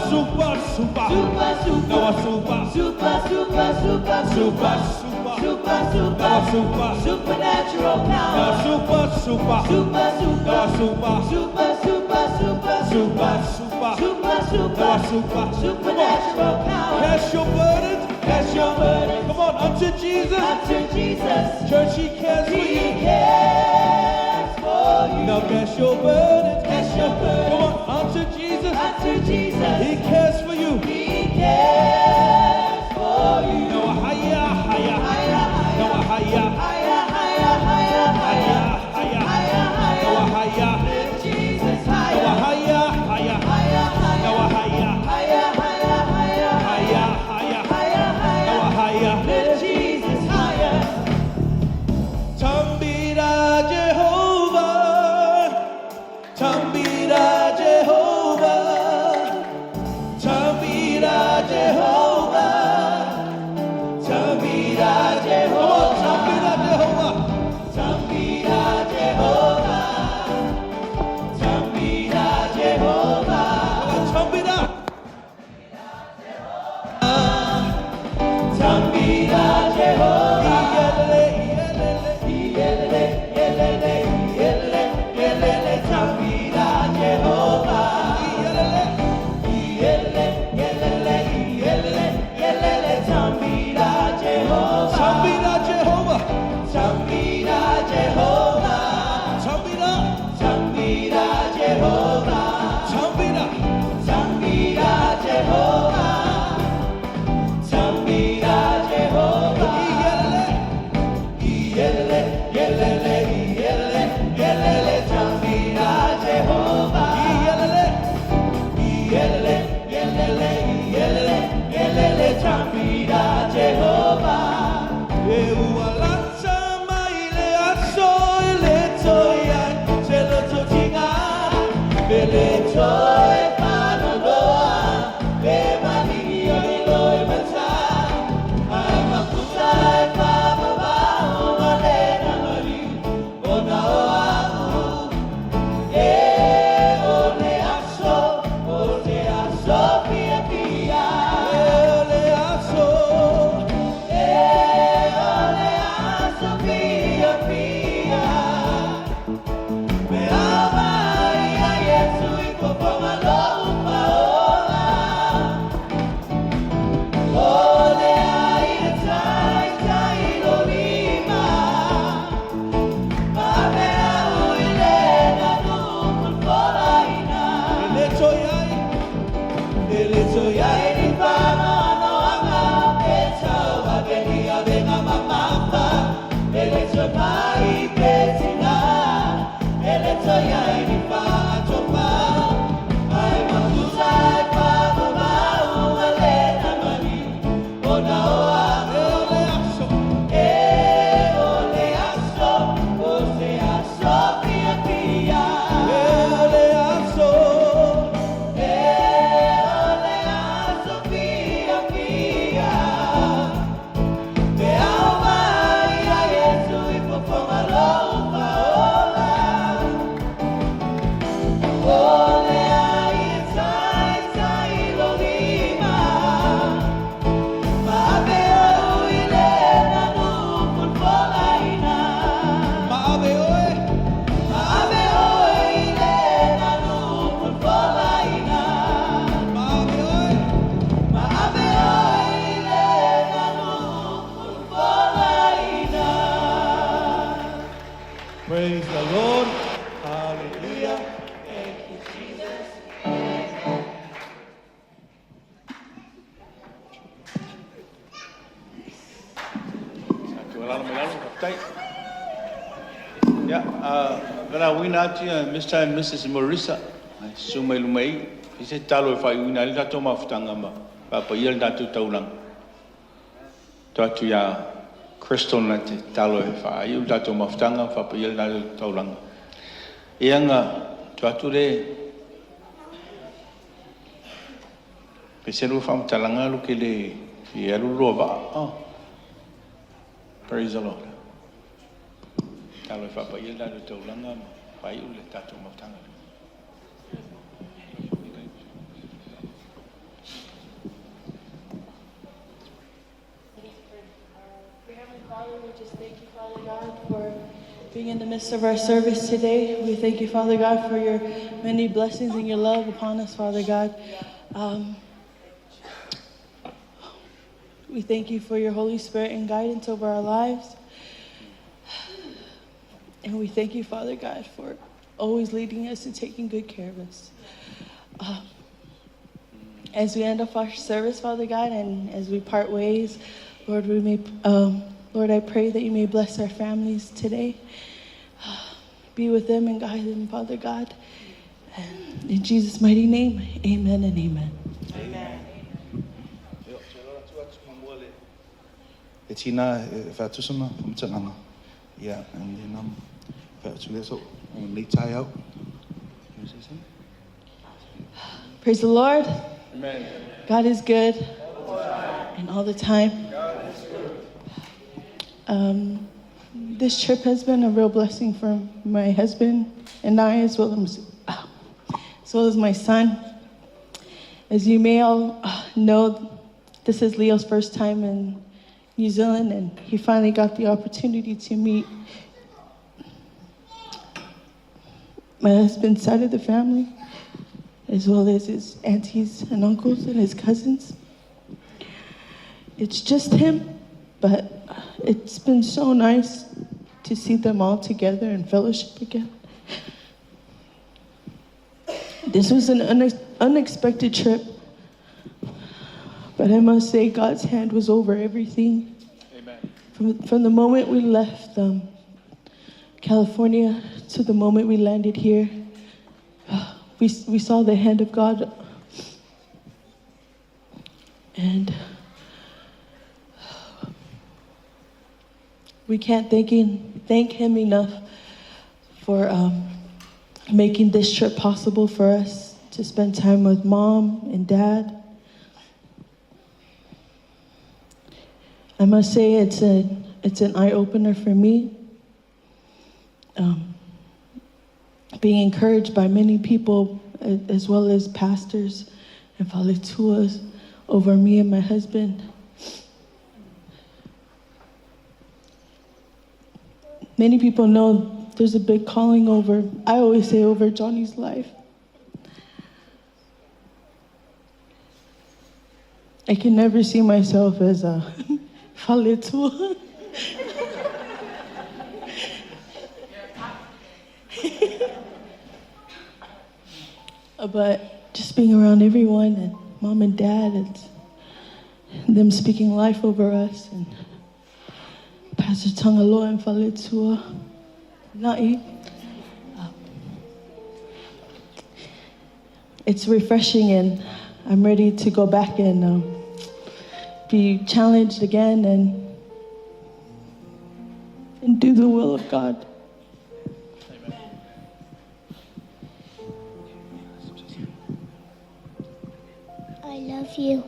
super, super. Super, super. Now super. Super, super, super, Super, super. Super, super. Now super. Supernatural Now power. super, super. Super, super. Now super. Super, super, super, Super, super. Super, super. Now super. Supernatural power. Cast your burdens. Cast your burdens. Come on, unto Jesus. Unto Jesus. Church, he cares for He you. cares for you. Now cast your burdens. Cast your burdens. Come on, unto Jesus. Unto Jesus. He cares for you. He cares for you. Now higher, higher. Higher, higher. Now higher, Higher, higher, higher, higher. higher, higher. Higher, higher. Now higher. Lift Jesus Now higher. higher, higher. Higher, higher. Now higher, Higher, higher, higher, higher, higher. higher, higher. Now higher. Lift Jesus higher. Tambira Jehovah, Tambira Jehovah, Tambira Jehovah, Tambira Jehovah, Tambira Jehovah, Tambira Jehovah. Tambira Jehovah. Tambira. Tambira Jehovah. Iyelele, iyelele. Iyelele, yelele, iyelele, yelele, Tambira Jehovah. Iyelele. Iyelele, yelele, iyelele, yelele, Tambira Jehovah. Tambira Jehovah, Tambira Jehovah. Tambira, Tambira Jehovah. Tambira. Tambira Jehovah. Tambira Jehovah. Iyelele. Iyelele, yelele, iyelele, yelele, Tambira Jehovah. Iyelele. Iyelele, yelele, iyelele, yelele, Tambira Jehovah. Eu alata maile aso ele toia telo totinga Bele toe panoloa, be malini o ilo e mata. Ai maputa e pāpapa o malena mali, o na o au. E o le aso, o te aso pia pia. ele aso E o le aso pia pia. Me ama ia Yesu i koponga lou paola. O le ai e tai tai lo lima. Ma mea ui le na nukul fola ina. ele toia ele toia Ia i ni whano ano anga pe tau a veni a venga mamafa. Ele toi mai pe tina. Ele toi ai ni whaatopa. Ai maputa ai whamamau a le na mani. O na o a ele aso e o le aso, o se aso pia pia. ele aso E o le aso pia pia. Te ao mai a Yesu i fofoga lou paola. O le ai e tai tai lo lima. Ma ave au i le nanu fulfolaina. maave oe Ma ave oe i le nanu fulfolaina. maave oe Ma ave oe i le nanu fulfolaina. Praise the Lord. Hallelujah. Thank you, Jesus. Tualalo mai lalo, faafetai. Ia, valaauina atu ia Mr. and Mrs. Marissa, ai susu mai luma i i, i se tatalo e faaiuina ai le tatou mafutaga ma faapaia le tatou taulaga. Tuu atu iā Crystal na te tatalo e faaiu le tatou mafutaga ma faapaia le tatou taulaga. Ia na tuu atu le pese lua faamatalaga alu ke le fia alu lua vaa. Oh. Praise the Lord. Talo e faapaia le tatou taulaga ma faaiu le tatou mafutaga. being in the midst of our service today. We thank you, Father God, for your many blessings and your love upon us, Father God. We thank you for your Holy Spirit and guidance over our lives. And we thank you, Father God, for always leading us and taking good care of us. As we end off our service, Father God, and as we part ways, Lord, Lord, I pray that you may bless our families today. Be with them and guide them, Father God. And in Jesus' mighty name, amen and amen. Amen. E tina e whaatusana, whamtanganga. Yeah, and then whaatuleso, on lei tai au. You want to say something? Praise the Lord. Amen. God is good. And all the time. This trip has been a real blessing for my husband and I, as well as my son. As you may all know, this is Leo's first time in New Zealand, and he finally got the opportunity to meet my husband's side of the family, as well as his aunties and uncles and his cousins. It's just him, but it's been so nice to see them all together in fellowship again. This was an unexpected trip, but I must say God's hand was over everything. Amen. From the moment we left California to the moment we landed here, we saw the hand of God. And we can't thank him enough for making this trip possible for us to spend time with Mom and Dad. I must say it's an eye-opener for me. Being encouraged by many people, as well as pastors and faletuas over me and my husband. Many people know there's a big calling over, I always say over Johnny's life. I can never see myself as a faletua. But just being around everyone and Mom and Dad and them speaking life over us, and Pastor Tangaloa and Faletua Na'i. It's refreshing, and I'm ready to go back and be challenged again and do the will of God. Amen. I love you.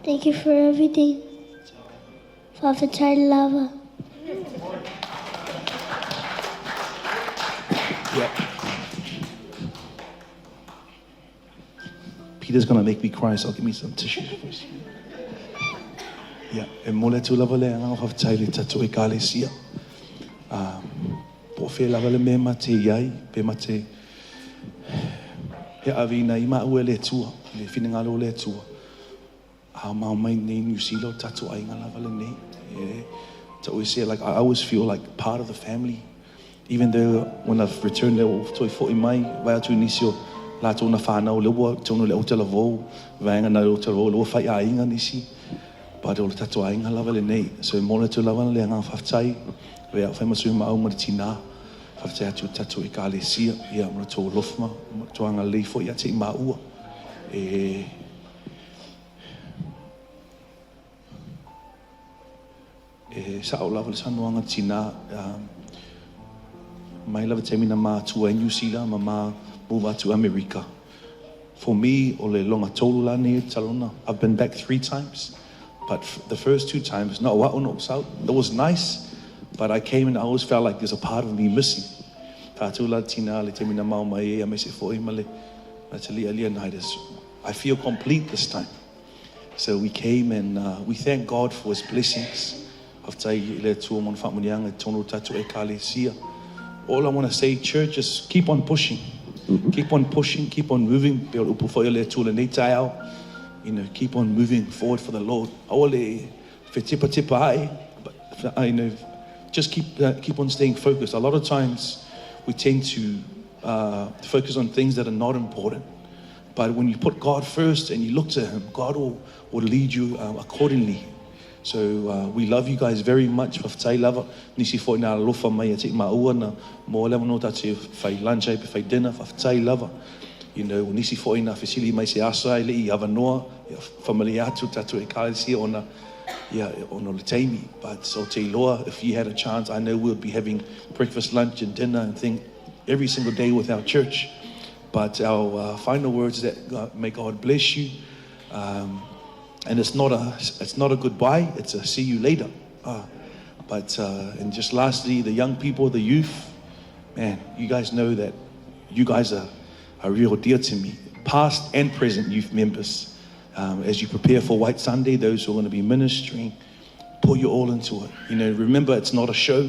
Thank you for everything. Father, child lover. Yeah. Peter's gonna make me cry, so give me some tissues first. Yeah, e mole tu lava le anga whawhtai le tatu e kale sia. Po whea lava le me mate iai, pe mate he awina i maua le tua, le whina le tua. A mau mai nei New Zealand tatu ai ngā lava le nei. To always say, like, I always feel like part of the family. Even though when I've returned there, toi fo mai, vai atu nisio, la tōna whānau, le ua tōna le o vau, vaenga na le o vau, le ua whai a inga nisi, but o le tatu a inga lava le nei. So mōna tu lava le ngā whawhtai, wea whai masu ma au ma tina, whawhtai atu tatu e ka le sia, ia mōna tō lofma, tō anga leifo ia te i maua. E sa o lava le sanoanga tina, mai lava te mina mātua i New Zealand, ma mā move out to America. For me, o le longa tolu la nei talona, I've been back 3 times, but the first 2 times, no, it was nice, but I came and I always felt like there's a part of me missing. Tātu la tina le te mina mau mai e, me se fo i male, I feel complete this time. So we came and we thank God for His blessings. Faafetai i le Atua mo ona faamanuiaga i totonu o le tatou Ekalesia. All I want to say, church, is keep on pushing. Keep on pushing, keep on moving. Pei o le upu foi a le Atua i lenei taeao, keep on moving forward for the Lord. Aua le fetepatepa ae, but just keep on staying focused. A lot of times we tend to focus on things that are not important. But when you put God first and you look to Him, God will lead you accordingly. So we love you guys very much. Faafetai lava. Nisi foi na alofa mai ia te i maua na mo le avanoa tatou fai lunch ai pe fai dinner. Faafetai lava. Nisi foi na fesili mai se asa e le i avanoa. Ia, whamalia atu tatou ekalesia ona, ia, ona o le taimi. But so te iloa, if you had a chance, I know we'll be having breakfast, lunch and dinner and thing every single day with our church. But our final words is that God, may God bless you. And it's not a goodbye, it's a see you later. But and just lastly, the young people, the youth, man, you guys know that you guys are real dear to me, past and present youth members. As you prepare for White Sunday, those who are going to be ministering, pour your all into it. Remember, it's not a show.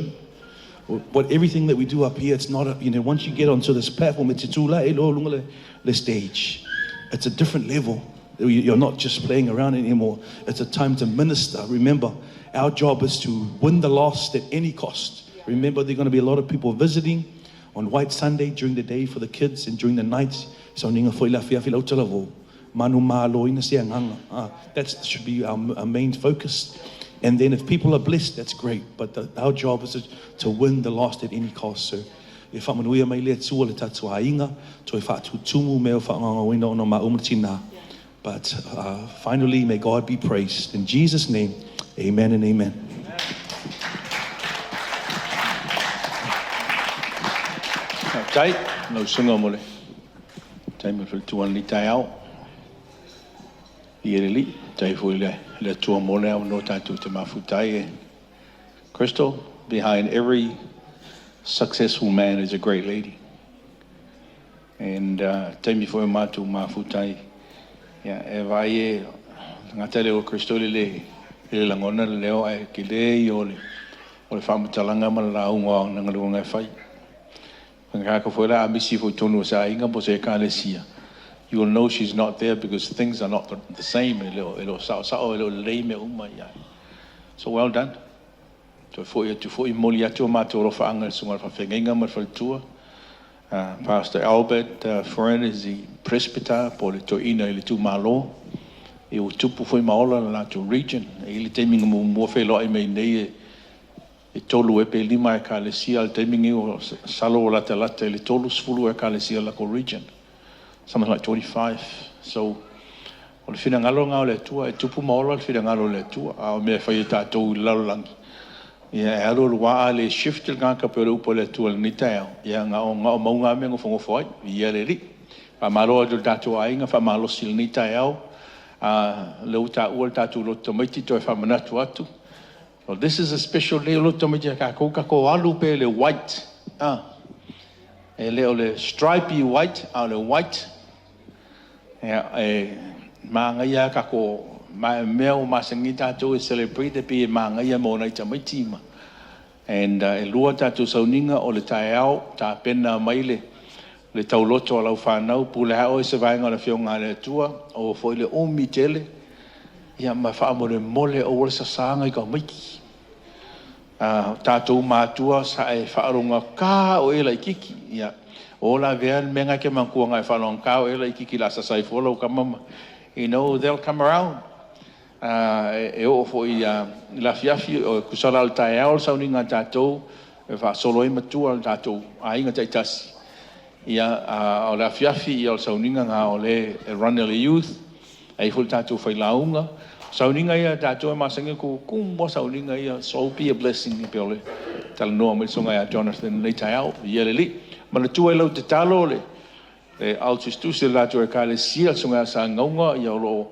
What everything that we do up here, it's not a, once you get onto this platform, it's a tula e lo lunga le stage. It's a different level. You're not just playing around anymore. It's a time to minister. Remember, our job is to win the lost at any cost. Remember, there are going to be a lot of people visiting on White Sunday during the day for the kids and during the night. Sauniga foi la fia fila utalavo. Manu malo ina se anganga. That should be our main focus. And then if people are blessed, that's great. But our job is to win the lost at any cost. So, e whaamanuia mai le Atua le tatou aiga, toe faatutumu mea o faagaogoina ona ma uma tina. But finally, may God be praised. In Jesus' name, amen and amen. Faafetai lau susuga mo le taimi o le faletua i lenei taeao. I e le Alii, faafetai foi i le Atua mo le avanoa tatou te mafuta ai e. Crystal, behind every successful man is a great lady. And taimi foi o matou mafuta ai, ia, e vaai e gata le o Crystal i le lagona le leo ae tele ia o le faamatalaga ma le lauga o na galuega e fai. Ngaka foi la amisi foi tonu o sa aiga po se ekalesia. You will know she's not there because things are not the same. E le o sao sao e le o lelei mea uma ia. So well done. Toe foi atu foi moli atu o matou alofaaga i le susuga i le faafeagaiga ma le faletua. Pastor Albert Foren is the presbyter po le toeaina i le itumalo. E ua tupu foi ma ola le latou region. E i le taimi na muamua feiloai mai nei e tolu e pe lima ekalesia le taimi nei o salo o latalata i le 30 ekalesia la lakou region. Something like 25. So, o le finagalo lena o le Atua, e tupu ma ola le finagalo o le Atua. A o mea e fai e tatou i le lalolagi. Ia e alu alu a le shift le tagata pe o le upu a le Atua i lenei taeao. Ia na o mauga a mea nofonofo ai. Ia le Alii. Faamalo atu i le tatou aiga, faamalosi i lenei taeao. Le ua taua le tatou lotu tamaiti toe faamanatu atu. Well, this is a special day o lotu tamaiti a kākou, kākou alu pe le white. Ah. E le o le stripy white, a o le white. Ia, e māgaia kākou ma, mea o masani tātou e celebrate e pe e māgaia mo nai tamaiti ma. And e lua tātou sauniga o le taeao, tapena mai le tauloto a lau whanau, pule hao e se vaenga o le afioga a le Atua, o foi le umi tele, ia ma whaamore mole o le sasaga i ka maiki. Tātou mātua sa e whaaronga ka o e laikiki. Ia, o la vea le menga ke mangkua ngai whaaronga ka o e laikiki la sasai fola o kamama. They'll come around. E o foi la fiafi o kusala al taeao le sauniga tātou e faasolo ai matua le tatou aiga taitasi. Ia, o le afiafi ia o le sauniga ngā o le e run le youth, ai foi le tatou failauga. Sauniga ia tatou e masani ku kumu sauniga ia, so be a blessing i pe o le talanoa mai le susuga ia Jonathan nei taeao, ia le Alii. Manatua i lau tatalo le autustusi le latou ekalesia le susuga ia Sagauga ia o loo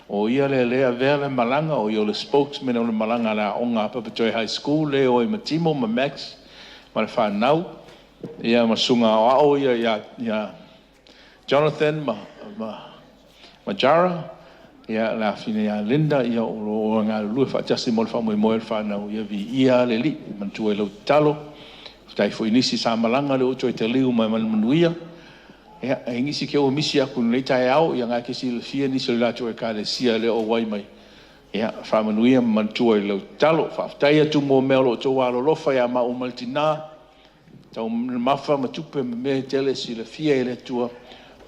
o ia le le avea le malaga o ia o le spokesman o le malaga a le aoga a Papatoetoe High School le o i Matimo ma Max ma le whanau ia ma susuga aoao ia ia, ia Jonathan ma Jara. Ia, le afafine ia Linda, ia, o lo o galulue faatasi mo le faamoemoe o le fanau, ia viia le Alii, manatua i lau tatalo. Faafetai foi i nisi sa malaga, lea ua toe taliu mai ma le manuia. Ia, e i ai nisi ke ua misi atu i lenei taeao, ia na e te silafia nisi o le latou ekalesia e le o auai mai. Ia, faamanuia ma manatua i lau tatalo. Faafetai atu mo mea o lo o outou alolofa ia maua ma le tina, taumafa ma tupe ma mea e tele, e silafia e le Atua.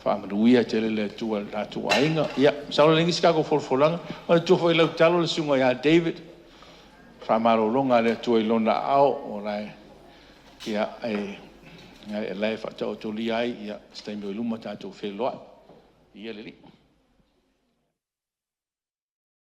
Faamanuia tele le Atua i le tatou aiga. Ia, masalo e leai nisi tatou folafolaga. Manatua foi i lau tatalo le susuga ia David, faamalologa a le Atua i lona aao, o la e, ia, e la e faataotolia ai. Ia, se taimi o i luma tatou feiloai. Ia le Alii.